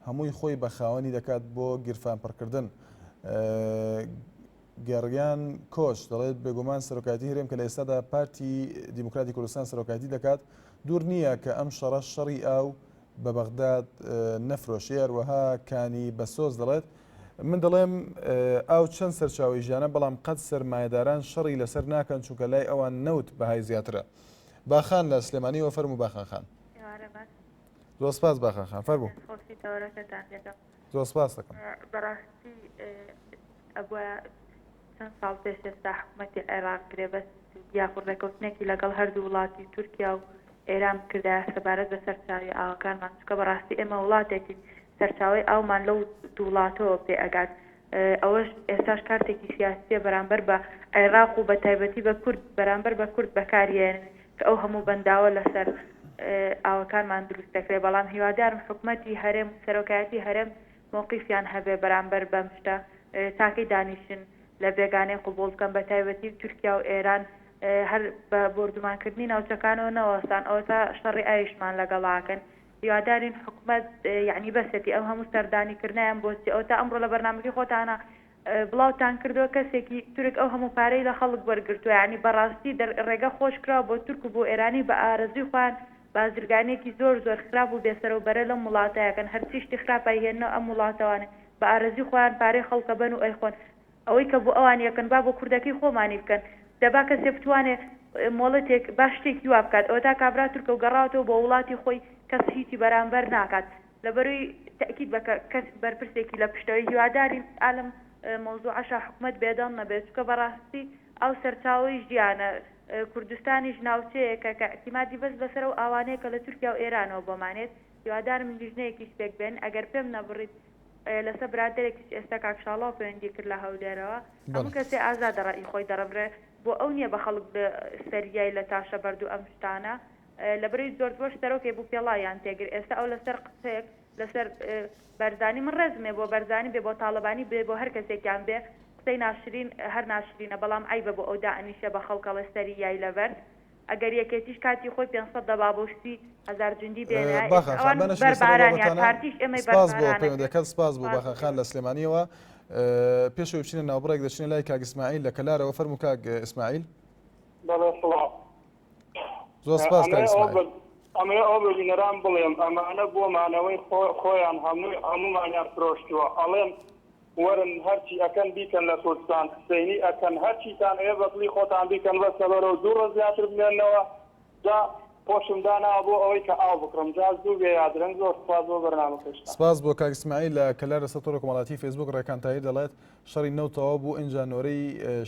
هەمووی خۆی بە خاوەنی دەکات بۆ گیرفان پڕکردن. گەڕیان کۆچ دەڵێت بێگومان سەرۆکایەتی هەرێم کە لە ئێستادا پارتی دیموکراتی کوردستان سەرۆکایەتی دەکات دوور نییە کە ئەم شەڕە شەڕی ئاو بە بەغداد نەفرۆشێ هەروەها کانی بەسۆز دەڵێت من دەڵێم ئاو چەند سەرچاوەی ژیانە بەڵام قەت سەرمایەداران شەڕی لەسەر ناکەن چونکە لای ئەوان نەوت بەهای زیاترە. باخان لە سلێمانیەوە فەرموو باخان خان. ئێوارە باش. زۆر سپاس باخان خان فەرموو. دەستخۆشی تەوەرەکەتان دەکەم. زۆر سپاس دەکەم. بەڕاستی ئەبوایە چەند ساڵ پێش ئێستا حکومەتی عێراق گرێبەست یاخود ڕێکەوتنێکی لەگەڵ هەردوو وڵاتی تورکیا و ئێران بکردایە سەبارەت بە سەرچاوی ئاوەکانمان چونکە بەڕاستی ئێمە وڵاتێکین سەرچاوەی ئاومان لەو دوو وڵاتەوە پێ ئەگات ئەوەش ئێستاش کارتێکی سیاسیە بەرامبەر بە عێراق و بە تایبەتی بە کورد بەرامبەر بە کورد بەکاریێنن کە ئەو هەموو بەنداوە لەسەر ئاوەکانمان دروست دەکرێت بەڵام هیوادارم حکومەتی هەرێم و سەرۆکایەتی هەرێم مەوقیفیان هەبێ بەرامبەر بەم شتە تاکەی دانیشن لە بێگانەی قبوڵ بکەن بە تایبەتی تورکیا و ئێران هەر بە بۆردومانکردنی ناوچەکانەوە نەوەستان ئەوەتا شەڕی ئاویشمان لەگەڵاکەن هیوادارین حکومەت یەعنی بەسێتی ئەو هەموو سەردانی کردنیان بۆچی ئەوەتا ئەمڕۆ لە بەرنامەکەی خۆتانە بڵاوتان کردەوە کەسێکی تورک ئەو هەموو پارەی لە خەڵک وەرگرتووە یانی بەڕاستی ڕێگە خۆش کراوە بۆ تورک و بۆ ئێرانی بە ئارەزووی خۆیان بازرگانیەکی زۆر زۆر خراپ و بێسەرەو بەرە لەم وڵاتە ئەکەن هەرچی شتی خراپ ئەیهێننەوە ئەم وڵاتەوانێ بە ئارەزوی خۆیان پارەی خەڵکە بەن و ئەیخۆن ئەوەی کە بۆ ئەوانی ئەکەن با بۆ کوردەکەی خۆمانی بکەن دەبا کەسێ بتوانێ مۆڵەتێک با شتێکی وا بکات ئەوەتا کابرا تورکە و گەڕاوەتەوە بۆ وڵاتی خۆی کەس هیچی بەرامبەر ناکات لەبەروی تەئکید بە کە کەس بەرپرسێکی لە پشتەوەی هیوادارین ئالەم مەوزوعەشا حکومەت بێدەنگ نەبێت چونکە بەڕاستی ئاو سەرچاوەی ژیانە کوردستانیش ناوچەیەکە کە ئیعتیمادی بەس لەسەر ئەو ئاوانەیە کە لە تورکیا و ئێرانەوە بۆمان یەت هیوادارم لیژنەیەکیش پێک بێن ئەگەر پێم نەبڕیت لەسە برادەرێکیش ئێستا کاک شاڵاو پەیوەندی کرد لە هەولێرەوە هەموو کەسێ ئازادە ڕەئی خۆی دەڕبرێ بۆ ئەو نییە بە خەڵک بڵێ سەریای لە تاشە بەرد و ئەم شتانە لەبەرەی جۆرج بۆش سەرۆکێ بوو پێڵاویان تێگر ئێستا ئەو لەسەر قسەیەک لەسەر بەرزانی من ڕێزم هەیە بۆ بەرزانی بێ بۆ تاڵەبانی بێ بۆ هەر کەسێکیان بێ قسەی ناشرین هەر ناشرینە بەڵام عەیبە بۆ ئەو دائەنیشێ بە خەڵک ئەڵێ سەری یای لەبەرد ئەگەر یەکێتیش کاتی خۆی 500 دەبابە و 30 هەزار جوندی بێنایە ئێستا باخان خان ئەوان بەنەشی لەسەر ئەو بەربارانیان بابەتانە پارتیش ئێمەی سپاس بۆ بەربارانە کرد پەیوەندەکەت سپاس بۆ سپاس باخان بۆ خان ئێوە. لە سلێمانیەوە پێش ئەوەی بچینە ناوبڕێک دەچینە لای کاک ئیسماعیل لە کەلارەوە فەرموو کاک ئیسماعیل. بەڵێ سڵاو. زۆر سپاس کاک ئەمەوێ ئەوە ئیسماعیل. بە ئەمەوێ ئەوە بە بینەران بڵێم ئەمانە بۆ مانەوەی خۆ خۆیان هەمووی هەموومانیان فرۆشتووە ئەڵێن وەرن هەرچی ئەکەن بیکەن لە کوردستان حسەینی ئەکەن هەرچیتان ئەوێ بە دڵی خۆتان بیکەن بەس لەبەرەوە دوو ڕۆژ زیاتر بمێنەوە جا خۆشم داناوە بۆ ئەوەی کە ئاو بکڕم جا زوو بێ یا درەنگ زۆر سوپاس بۆ بەرنامەکەشتان. سپاس بۆ کاک ئیسماعیل لە کەلار لەسەر تۆڕی کۆمەڵایەتی فەیسبووک ڕێکان تاهیر دەڵێت شەڕی نەوت تەواو بوو ئینجا نۆرەی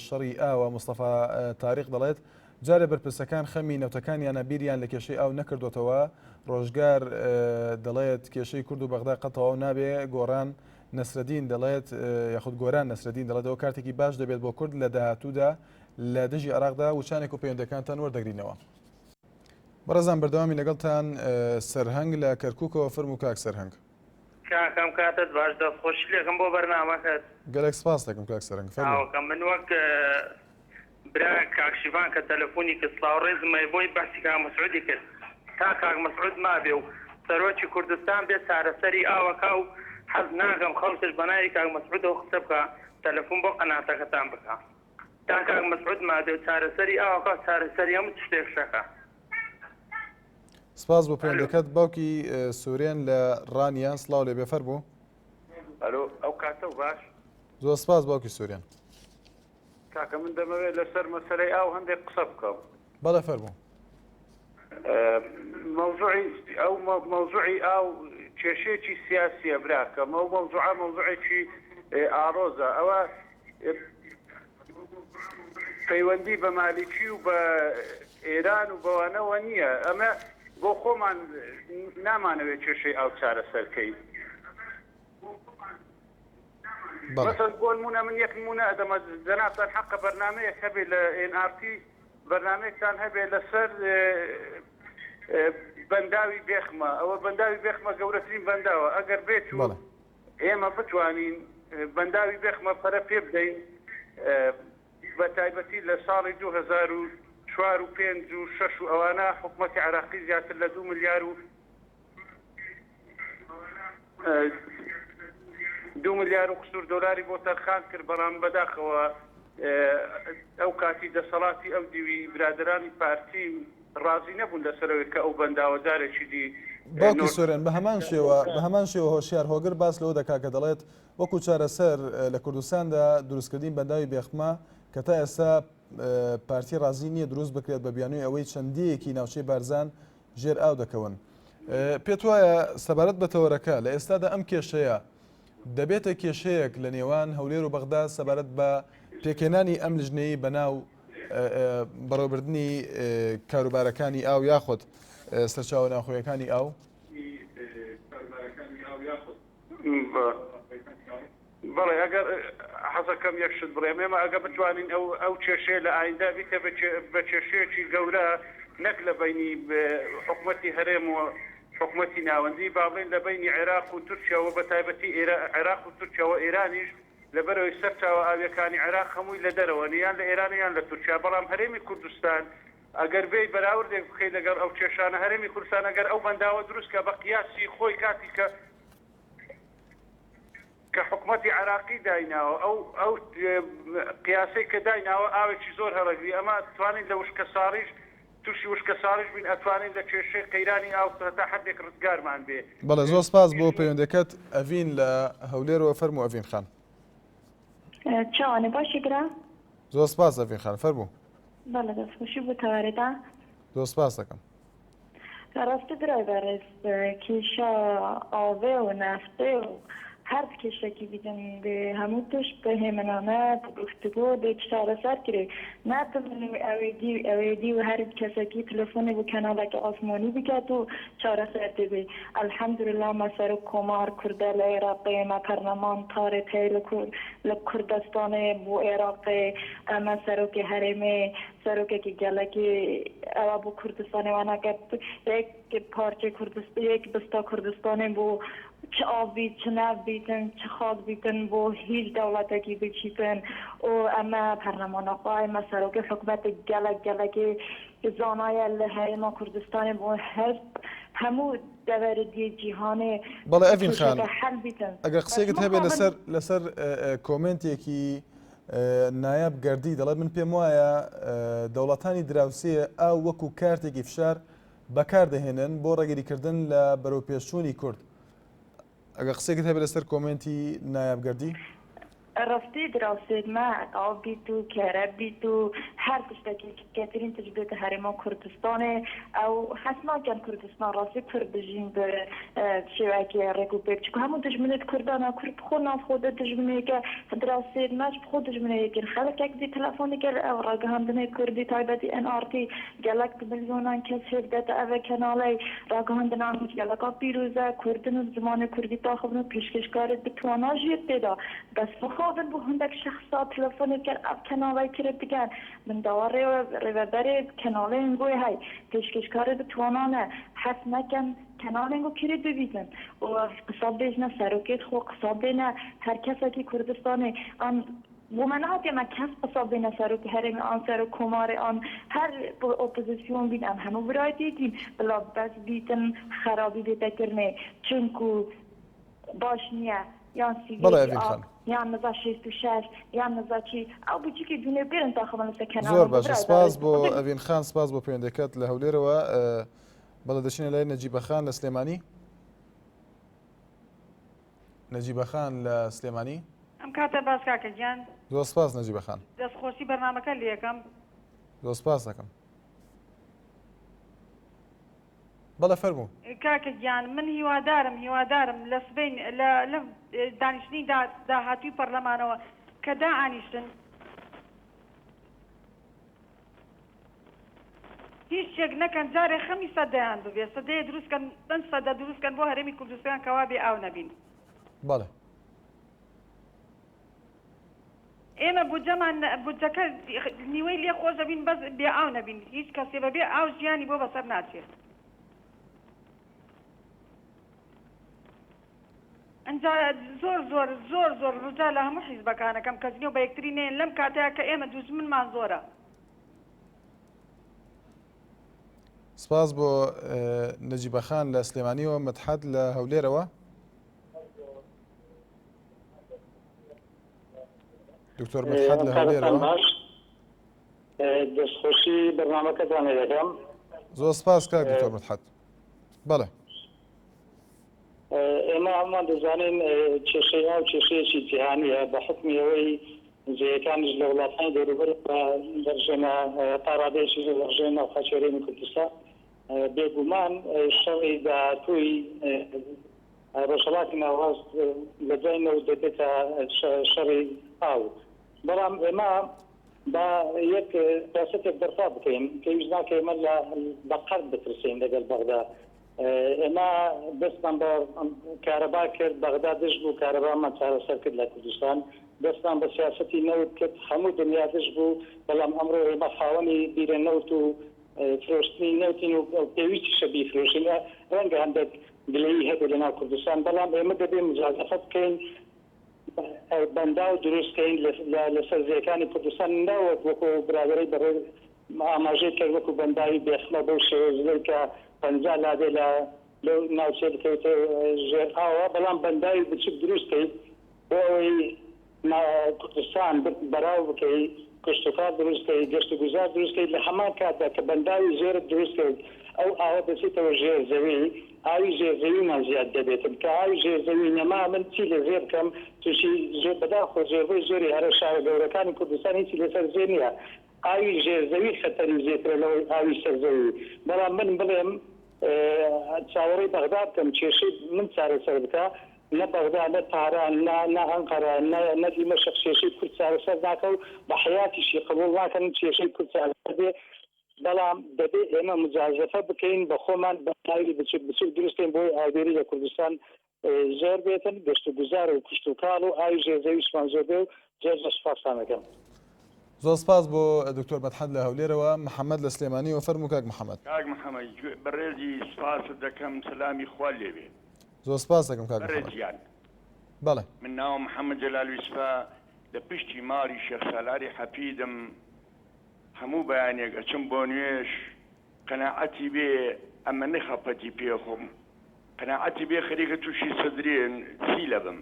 شەڕی ئاوە مستەفا تاریق دەڵێت جارێ بەرپرسەکان خەمی نەوتەکانیانە بیریان لە کێشەی ئاو نەکردۆتەوە ڕۆژگار دەڵێت کێشەی کورد و بەغدا قەت تەواو نابێ گۆڕان نەسرەدین دەڵێت یاخود گۆران نەسرەدین دەڵێت ئەوە کارتێکی باش دەبێت بۆ کورد لە داهاتوودا لە دژی عێراقدا وچانێک و پەیوەندەکانتان وەردەگرینەوە. بەڕێزان بەردەوامی لەگەڵتان سەرهەنگ لە کەرکوکەوە فەرموو کاک سەرهەنگ. کاکەم کاتت باش دەست خۆشی لەکەم بۆ بەرنامەکەت. گەلەک سپاست دەکەم کاک سەرهەنگ فەرموو. چاوەکەم من وەک برا کاک شیڤان کە تەلەفونی کرد سڵاو ڕێزم هەیە بۆی بەحسی کاک مەسعودی کرد تا کاک مەسعود مابێ و سەرۆکی کوردستان بێ چارەسەری ئاوەکا و حەز ناکەم خەڵکش بەناوی کاک مەسعودەوە قسە بکا تەلەفون بۆ قەناتەکەتان بکا تا کاک مەسعود مابێ و چارەسەری ئاوەکا و چارەسەری هەموو تشتێک شەکا. سپاس بۆ پەیوەندەکەت باوکی سورێن لە ڕانیە سڵاو لێ بێ فەرموو. ئەلۆ ئەو کاتەو باش. زۆر سپاس باوکی سورێن. کاکە من دەمەوێت لەسەر مەسەلەی ئاو هەندێک قسە بکەم. بەڵێ فەرموو. مەوزوعی ئەو مەوزوعی ئاو کێشەیەکی سیاسیە براکەم ئەو مەوزوعە مەوزوعێکی ئاڵۆزە ئەوە پەیوەندی بە مالیکی و بە ئێران و بەوانەوە نییە ئەمە بۆ خۆمان نامانەوێت کێشەی ئاو چارەسەرکەین. مەسەلەن بۆ نموونە من یەک نموونە ئەدەمە جەنابتان حەقە بەرنامەیەک هەبێ لە ئێن ئاڕ تی بەرنامەیەکتان هەبێ لەسەر بەنداوی بێخمە ئەوە بەنداوی بێخمە گەورەترین بەنداوە ئەگەر بێت و ئێمە بتوانین بەنداوی بێخمە پەرە پێ بدەین بە تایبەتی لە ساڵی 2004 و 5 و 6 و ئەوانە حکوومەتی عراقی زیاتر لە 2 ملیار و دوو ملیار و قسوور دۆلاری بۆ تەرخان کرد، بەڵام بەداخەوە ئەو کاتی دەسەڵاتی ئەو دیوی برادەرانی پارتی ڕازی نەبوون لەسەر ئەوەی کە ئەو بەنداوە جارێکی دی باوکی سۆرێن بە هەمان شێوە بە هەمان شێوە هۆشیار هۆگر باس لەوە دەکات کە دەڵێت وەکو چارەسەر لە کوردستاندا دروستکردنی بەنداوی بێخمە کە تا ئێستا پارتی ڕازی نییە دروست بکرێت بە بیانووی ئەوەی چەندەیەکی ناوچەی بارزان ژێر ئاو دەکەون. پێت وایە سەبارەت بە تەوەرەکە لە ئێستادا ئەم کێشەیە دەبێتە کێشەیەک لە نێوان هەولێر و بەغدا سەبارەت بە پێکهێنانی ئەم لژنەی بەناو بەڕێوەبردنی کاروبارەکانی ئاو یاخود سەرچاوە ناوخۆیەکانی ئاو؟ بەڵێ ئەگەر حەزەکەم یەک شت بڵێم ئێمە ئەگە بتوانین ئەو ئەو کێشەیە لە ئایندە بیکە بە کێشەیەکی گەورە نەک لە بەینی حکومەتی هەرێم و حکومەتی ناوەندی با بڵێین لە بەینی عێراق و تورکیا و بە تایبەتی عێراق و تورکیا و ئێرانیش لەبەرئەوەی سەرچاوە ئاویەکانی عێراق هەمووی لە دەرەوەن یان لە ئێران یان لە تورکیا بەڵام هەرێمی کوردستان ئەگەر بێی بەراوردێک بکەی لەگەڵ ئەو کێشانە هەرێمی کوردستان ئەگەر ئەو بەنداوە دروست کا بە قیاسی خۆی کاتی کە کە حکومەتی عێراقی دایناوە ئەو ئەو قیاسەی کە دایناوە ئاوێکی زۆر هەڵەگری ئەمە ئەتوانین لە وشکەساڵیش توشی وشکەساڵیش بین ئەتوانین لە کێشەی قەیرانی ئاو هەتا حەدێک ڕزگارمان بێ. بەڵێ زۆر سپاس بۆ پەیوەندەکەت ئەڤین لە هەولێرەوە فەرموو ئەڤین خان. چاوانێ باشی برا؟ زۆر سپاس ئەڤین خان فەرموو. بەڵێ دەستخۆشی بۆ تەوارێتان. زۆر سپاس دەکەم. ڕاستە برای بەڕێز کێشە ئاڤێ و نەفتێ و هەر کێشەکی بیتن دێ هەموو تشت بە هێمنانە بە گفتوگۆ دێ چارەسەر کرێ نە بمن و ئەوێ دی و ئەوێ دی و هەر کەسەکی تلفۆنێ بۆ کەناڵەکی ئاسمانی بکات و چارەسەر دەبێ الحمدللە مە سەرۆک کۆمار کوردە لە ئێراقێ مە پەرلەمان تارێ تەی لە لە کوردستانێ بۆ ئێراقێ ئەمە سەرۆکی هەرێمێ سەرۆکێکی گەلەکی ئەوە بۆ کوردستانێ وانەکە یەک پارچەی کوردست یەک بستا کوردستانێ بۆ چ ئاو بیت چ نەفت بیتن چ خاک بیتن بۆ هیچ دەوڵەتێکی بچیتن و ئەمە پەرلەمانە خۆ ئەمە سەرۆکی حکومەت گەلەک گەلەکی زانایە لە هەرێما کوردستانێ بۆ هەر هەموو دەڤەری دی جیهانێ بەڵێ ئەڤین خان کێشەکە حەل بیتن ئەگەر بەس قسەیەکت هەبێ مخابن لەسەر لەسەر کۆمێنتێکی نایاب گەردی دەڵێت من پێم وایە دەوڵەتانی دراوسێ ئاو وەکو کارتێکی فشار بەکاردەهێنن بۆ ڕێگریکردن لە بەرەوپێشچوونی کورد. ئەگەر قسەیەکت هەبێت لەسەر کۆمێنتی نایاب گەردی؟ ڕاستی دراوسێت مە ئاو بیت و کەرەب بیت و هەر تشتەکی کەترین تشت بێتە هەرێما کوردستانێ ئەو هەست ناکەن کوردستان ڕاستی کورد بژین بە شێوەیەکی ڕێک و پێک چونکە هەموو دوژمنێت کوردانە کورد بخۆ ناو خۆدە دوژمنێکە دراوسێت مەش بخۆ دوژمنێ یەکن خەڵکێک دی تەلەفۆنی کەر ئەو ڕاگەهاندنێ کوردی تایبەتی ئێن ئاڕ تی گەلەک ملیۆنان کەس هێک دەتە ئەڤ کەناڵەی ڕاگەهاندنان گەلەکا پیرۆزە کوردن و زمانێ کوردی تاخڤن و پێشکێشکارێت بە توانا ژیێت تێدا بەس مخابن بۆ هندەک شەخسا تەلەفۆنێ کەر ئەڤ کەناڵەی کرێت دکەن من داوا ڕێوەبەرێ کەناڵێن گۆی هەی پێشکێشکارێ بە توانانە حەز نەکەن کەناڵێن گۆ کرێت ببیتن و قسە بێژنە سەرۆکێت خۆ قسە بێنە هەر کەسەکی کوردستانێ ئان بۆ مە نەهاتیە مە کەس قسە بێنە سەرۆکی هەرێمی ئان سەرۆک کۆمارێ ئان هەر ئۆپۆزیسیۆن بین ئەم هەموو برایتێکین بلا بەس بیتن خەرابی بێتە کرنێ چونکو باش نیە یان بەڵێ سیڤێکی ئەڤین ئاق خان. یان نزا 66 یان نزا چی ئەو بچوکی دونێ بێرن تا خەمە لەسەر زۆر کەناڵم باشە برای سپاس بەڕێز بۆ خودت ئەڤین خان سپاس بۆ پەیوەندەکەت لە هەولێرەوە بەڵێ دەچینە لای نەجیبە خان لە سلێمانی نەجیبە خان لە سلێمانی. ئەم کاتە باش کاکە گیان. زۆر سپاس نەجیبە خان. دەست خۆشی بەرنامەکە لێکەم. زۆر سپاس دەکەم. بەڵێ فەرموو. کاکە گیان من هیوادارم هیوادارم لە سبەین لە لە دانیشتنی داهاتووی پەرلەمانەوە کە دائانیشن هیچ شتێک نەکەن جارێ خەمی سەدەیان ببێ سەدەیە دروست کەن چەند سەدە دروست کەن بۆ هەرێمی کوردستان کەوا بێ ئاو نەبین. بەڵێ. ئێمە بودجەمان بودجەکە نیوەی لێ خۆش دەبین بەس بێ ئاو نەبین هیچ کەسێ بەبێ ئاو ژیانی بۆ بەسەر ناچێ. ئنجا زۆر زۆر زۆر زۆر ڕجا لە هەموو حیزبەکانەکەم کە جنێو بە یەکتری نەیەن لەم کاتەیا کە ئێمە دوژمنمان زۆرە. سپاس بۆ نەجیبە خان لە سلێمانیەوە مدحەت لە هەولێرەوە. دکتۆر مدحەت لە هەولێرەوە. دەستخۆشی بەرنامەکەتان لێ دەکەم. زۆر سپاس کاک دکتۆر مدحەت. بەڵێ. ئێمە هەموومان دەزانین کێشەی ئاو کێشەیەکی جیهانییە، بە حوکمی ئەوەی زێیەکانیش لە وڵاتانی دەوروبەر دەڕژێنە تا ڕادەیەکی زۆر دەڕژێنە ناو خاکی هەرێمی کوردستان. بێگومان شەڕی داهاتووی ڕۆژهەڵاتی ناوەڕاست لە دوای نەوت دەبێتە شەڕی ئاو. بەڵام ئێمە با یەک سیاسەتێک بەرپا بکەین، پێویست ناکە ئێمە لە بە قەرد بترسێین لەگەڵ بەغدا. ئێمە دەستمان بە کارەبا کرد، بەغدا دژ بوو، کارەبامان چارەسەر کرد لە کوردستان. دەستمان بە سیاسەتی نەوت کرد، هەموو دنیا دژ بوو، بەڵام ئەمڕۆ ئێمە خاوەنی بیرە نەوت و فرۆشتنی نەوتین و پێویستیشە بیفرۆشین. ڕەنگە هەندێک گلەیی هەبێت لەناو کوردستان، بەڵام ئێمە دەبێ موجازەفە بکەین، بەنداو دروست کەین لەسەر زێکانی کوردستان نەوەک وەکو ئەو برادەرەی بەڕێز ئاماژەی کرد وەکو بەنداوی بێخمە بەو شێوەیە زلەی کە 50 لادێ لە لەو ناوچەیە بکەوێتە ژێر ئاوە بەڵام بەنداوی بچوک دروست کەیت بۆ ئەوەی کوردستان بەراو بکەی کشتوکاڵ دروست کەی، گەشت و گوزار دروست کەی، لە هەمان کاتدا کە بەنداوی زۆرت دروست کرد ئەو ئاوە دەچێتەوە ژێر زەوی، ئاوی ژێر زەویمان زیاد دەبێتن، کە ئاوی ژێر زەوی نەما من چی لە زێ بکەم توشی زۆر بەداخەوە زۆربەی زۆری هەرە شارە گەورەکانی کوردستان هیچی لەسەر زێ نیە ئاوی ژێر زەوی خەتەری زێترە لەوەی ئاوی سەر زەوی بەڵام من بڵێم چاوەڕێی بەغدا بکەم کێشەی من چارەسەر بکا نە بەغدا نە تاران نە نە ئەنقەرە نە نە دیمەشق کێشەی کورد چارەسەر ناکا و بە حەیاتیشی قبوڵ ناکەن کێشەی کورد چارەسەر بێ بەڵام دەبێ ئێمە موجازەفە بکەین بە خۆمان بەنداوی بچوک بچوک دروست کەین بۆی ئاودێری لە کوردستان زۆر بێتن گەشت و گوزار و کشت و کاڵ و ئاوی ژێر زەویشمان زۆر بێ و زۆر زۆر سوپاستان ئەکەم. زۆر سپاس بۆ دکتۆر مەدحەت لە هەولێرەوە، محەمەد لە سلێمانیەوە فەرموو کاک محەمەد. کاک محەمەد بەڕێزی سپاست دەکەم سەلامی خوا لێ بێ. زۆر سپاس دەکەم کاک بەڕێز محەمەد. گیان. بەڵێ. من ناوم محەمەد جەلال یوسفە لە پشتی ماڵی شێخ سالاری حەفیدم هەموو بەیانێک ئەچم بۆ نوێژ قەناعەتی بێ ئەمەنە خەفەتی پێ خۆم قەناعەتی بێ خەریکە توشی سدرێن سیلە بم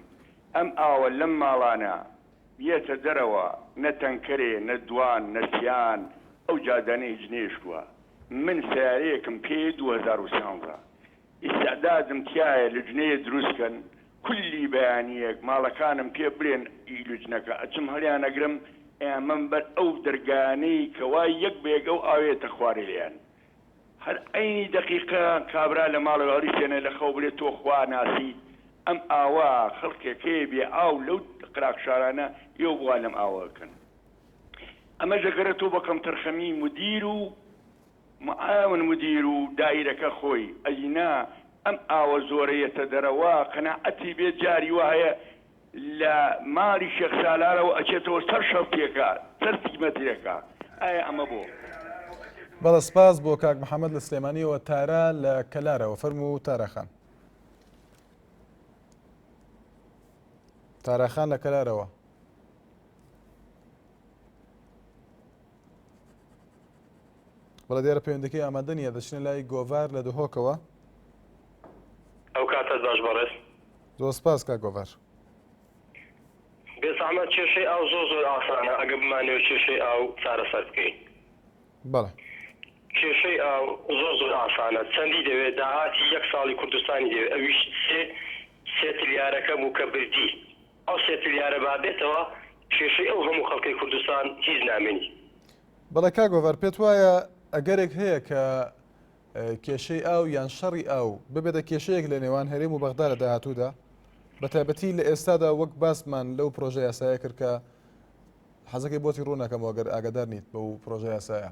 ئەم ئاوە لەم ماڵانە یەتە دەرەوە نە تەنکەرێ نە دوان نە سیان ئەو جادانە هیچ نەیشتوە من سەیارەیەکم پێیە 2013 ئیستعدادم تیایە لجنەیە دروست کەن کولی بەیانیەک ماڵەکانم پێ بلێن ئی لجنەکە ئەچم هەڵیان ئەگرم ئەیانبەم بەر ئەو دەرگایانەی کەوا یەک بە یەک ئەو ئاوەیەتە خوارێ لێیان هەر عەینی دەقیقە کابرا لە ماڵەوە هەڵیسێنێ لە خەو بلێ تۆ خوا ناسیت ئەم ئاوە خەڵکێک هەیە بێ ئاو لەو قراخ شارانە ئێوە بۆ وا لەم ئاوە ئەکەن ئەمەش ئەگەرێتەوە بە کەمتەرخەمی مدیر و معاون مدیر و دایرەکە خۆی ئەگینا ئەم ئاوە زۆرە یەتە دەرەوە قەناعەتی بێ جاری وا هەیە لە ماڵی شێخ سالارەوە ئەچێتەوە سەر شەستیەکە سەر سی مەترێکە ئایا ئەمە بۆ؟ بەڵێ سپاس بۆ کاک محەمەد لە سلێمانیەوە تارا لە کەلارەوە فەرموو تارا خان. تارا خان لە کەلارەوە. بەڵێ دیارە پەیوەندەکەی ئامادە نییە دەچنە لای گۆڤار لە دهۆکەوە. ئەو کاتەت باش بەڕێز. زۆر سپاس کاک گۆڤار. بێزەحمەت کێشەی ئاو زۆر زۆر ئاسانە ئەگەر بمانەوێت کێشەی ئاو چارەسەر بکەین. بەڵێ. کێشەی ئاو زۆر زۆر ئاسانە چەندی دەوێت داهاتی یەک ساڵی کوردستانی دەوێت ئەویش سێ سێ تلیارەکە بوو کە بردی ئەو سێ تلیارە با بێتەوە کێشەی ئەو هەموو خەڵکەی کوردستان هیچ نامێنی. بەڵێ کاک گۆڤار پێت وایە ئەگەرێک هەیە کە کێشەی ئاو یان شەڕی ئاو ببێتە کێشەیەک لە نێوان هەرێم و بەغدا لە داهاتوودا بە تایبەتی لە ئێستادا وەک باسمان لەو پرۆژە یاسایە کرد کە حەزەکەی بۆتی ڕوون نەکەمەوە گەر ئاگادار نیت بەو پرۆژە یاسایە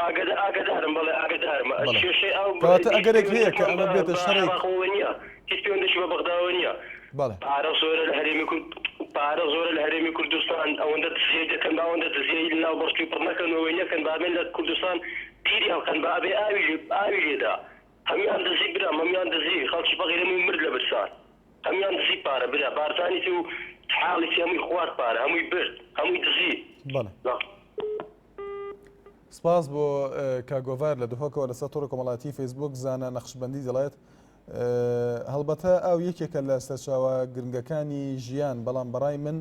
ئاگادارم بەڵێ ئاگادارم کێشەی ئاو کەواتە ئەگەرێک هەیە کە ئەمە بێتە شەڕێک نییە هیچ پەیوەندێکی بە بەغداوە نییە بەڵێ پارە زۆرە لە هەرێمی کورد. پارە زۆرە لە هەرێمی کوردستان ئەوەندە دزیی دەکەن با ئەوەندە دزیی لە ناو بەستوی پڕ نەکەن و ئەوەی نەکەن با بێن لە کوردستان بیری هەڵکەن با ئەبێ ئاوی لێ ئاوی لێدا هەمویان دزی برام هەمویان دزی خەڵکی فەقیر هەمووی مرد لە برسان هەمویان دزی پارە برا بارزانی تی و حاڵی تی هەمووی خوارد پارە هەمووی برد هەمووی دزی بەڵێ. سپاس بۆ کاک گۆڤار لە دهۆکەوە لەسەر تۆڕی کۆمەڵایەتی فەیسبوک زانا نەخشبەندی دەڵێت هەڵبەتە ئاو یەکێکە لە سەرچاوە گرنگەکانی ژیان بەڵام بەڕای من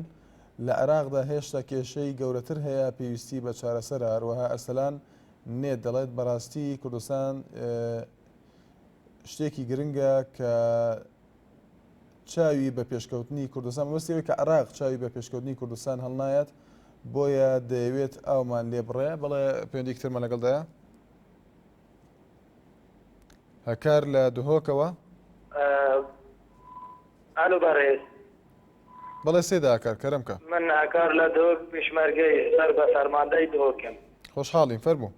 لە عێراقدا هێشتا کێشەی گەورەتر هەیە پێویستی بە چارەسەرە هەروەها ئەرسەلان نێت دەڵێت بەڕاستی کوردستان شتێکی گرنگە کە چاوی بە پێشکەوتنی کوردستان مەبەستی ئەوەی کە عێراق چاوی بە پێشکەوتنی کوردستان هەڵنایەت بۆیە دەیەوێت ئاومان لێ بڕێ بەڵێ پەیوەندیکی ترمان لەگەڵدایە هەکار لە دهۆکەوە ئالۆ بەڕێز بەڵێ سێدا هەکار کەرەم کە من هەکار لە دهۆک پێشمەرگەی سەر بە فەرماندەی دهۆکم خۆشحاڵین فەرموو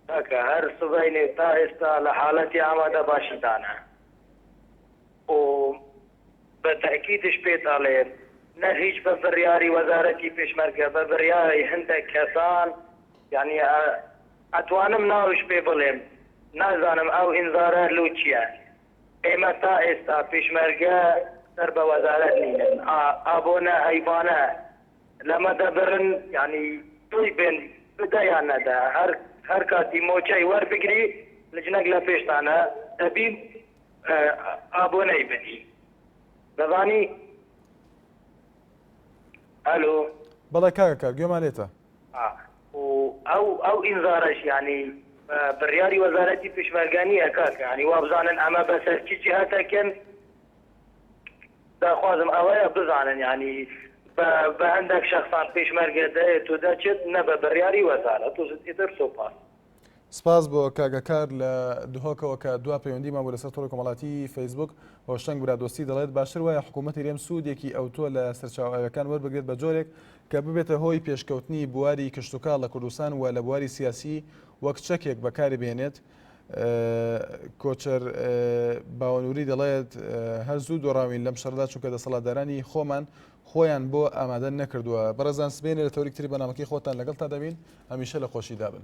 کاکە هەر سبەینێ تا ئێستا لە حالەتی ئامادە باشیدانە و بە تەئکیدش پێت ئەڵێم نە هیچ بە بڕیاری وەزارەتی پێشمەرگە بە بڕیاری هەندێک کەسان یانی ئەتوانم ناوش پێ بڵێم نازانم ئەو ئینزارە لۆ چیە ئێمە تا ئێستا پێشمەرگە سەر بە وەزارەت نینن ئابۆنە هەیبانە لەمە دەبرن یانی تۆی بێن بدە یان نەدە هەر هەر کاتی مۆچەی وەربگری لجنەک لە پێشتانە دەبی ئابۆنەی بدی دەزانی ئەلۆ. بەڵێ کاکە کار گوێمان لێتە. و ئەو ئەو ئینزارەش یانی بە بڕیاری وەزارەتی پێشمەرگە نییە کاکە یانی وابزانن ئەمە بەسەر چ جیهەتەکن داخوازم ئەوەیە بزانن یانی بە بە هەندێک شەخسان پێشمەرگە دەێت و دەچێت نە بە بڕیاری وەزارەت و ئیتر سوپاس. سپاس بۆ کاک هەکار لە دهۆکەوە کە دوا پەیوەندیمان بوو لەسەر تۆڕی کۆمەڵاتی فەیسبوک. هۆشەنگ برادۆستی دەڵێت باشتر وایە حکوومەتی هەرێم سوودێکی ئەوتۆ لە سەرچاوە ئاویەکان وەربگرێت بە جۆرێک کە ببێتە هۆی پێشکەوتنی بواری کشتوکاڵ لە کوردستان و لە بواری سیاسی وەک چەکێک بەکاری بهێنێت. کۆچەر باوەنوری دەڵێت هەر زوو دۆڕاوین لەم شەڕدا چونکە دەسەڵاتدارانی خۆمان خۆیان بۆ ئامادە نەکردووە. بەڕێزان سبەینێ لە تەوریک تری بەرنامەکەی خۆتان لەگەڵتا دەبین هەمیشە لە خۆشیدا بن.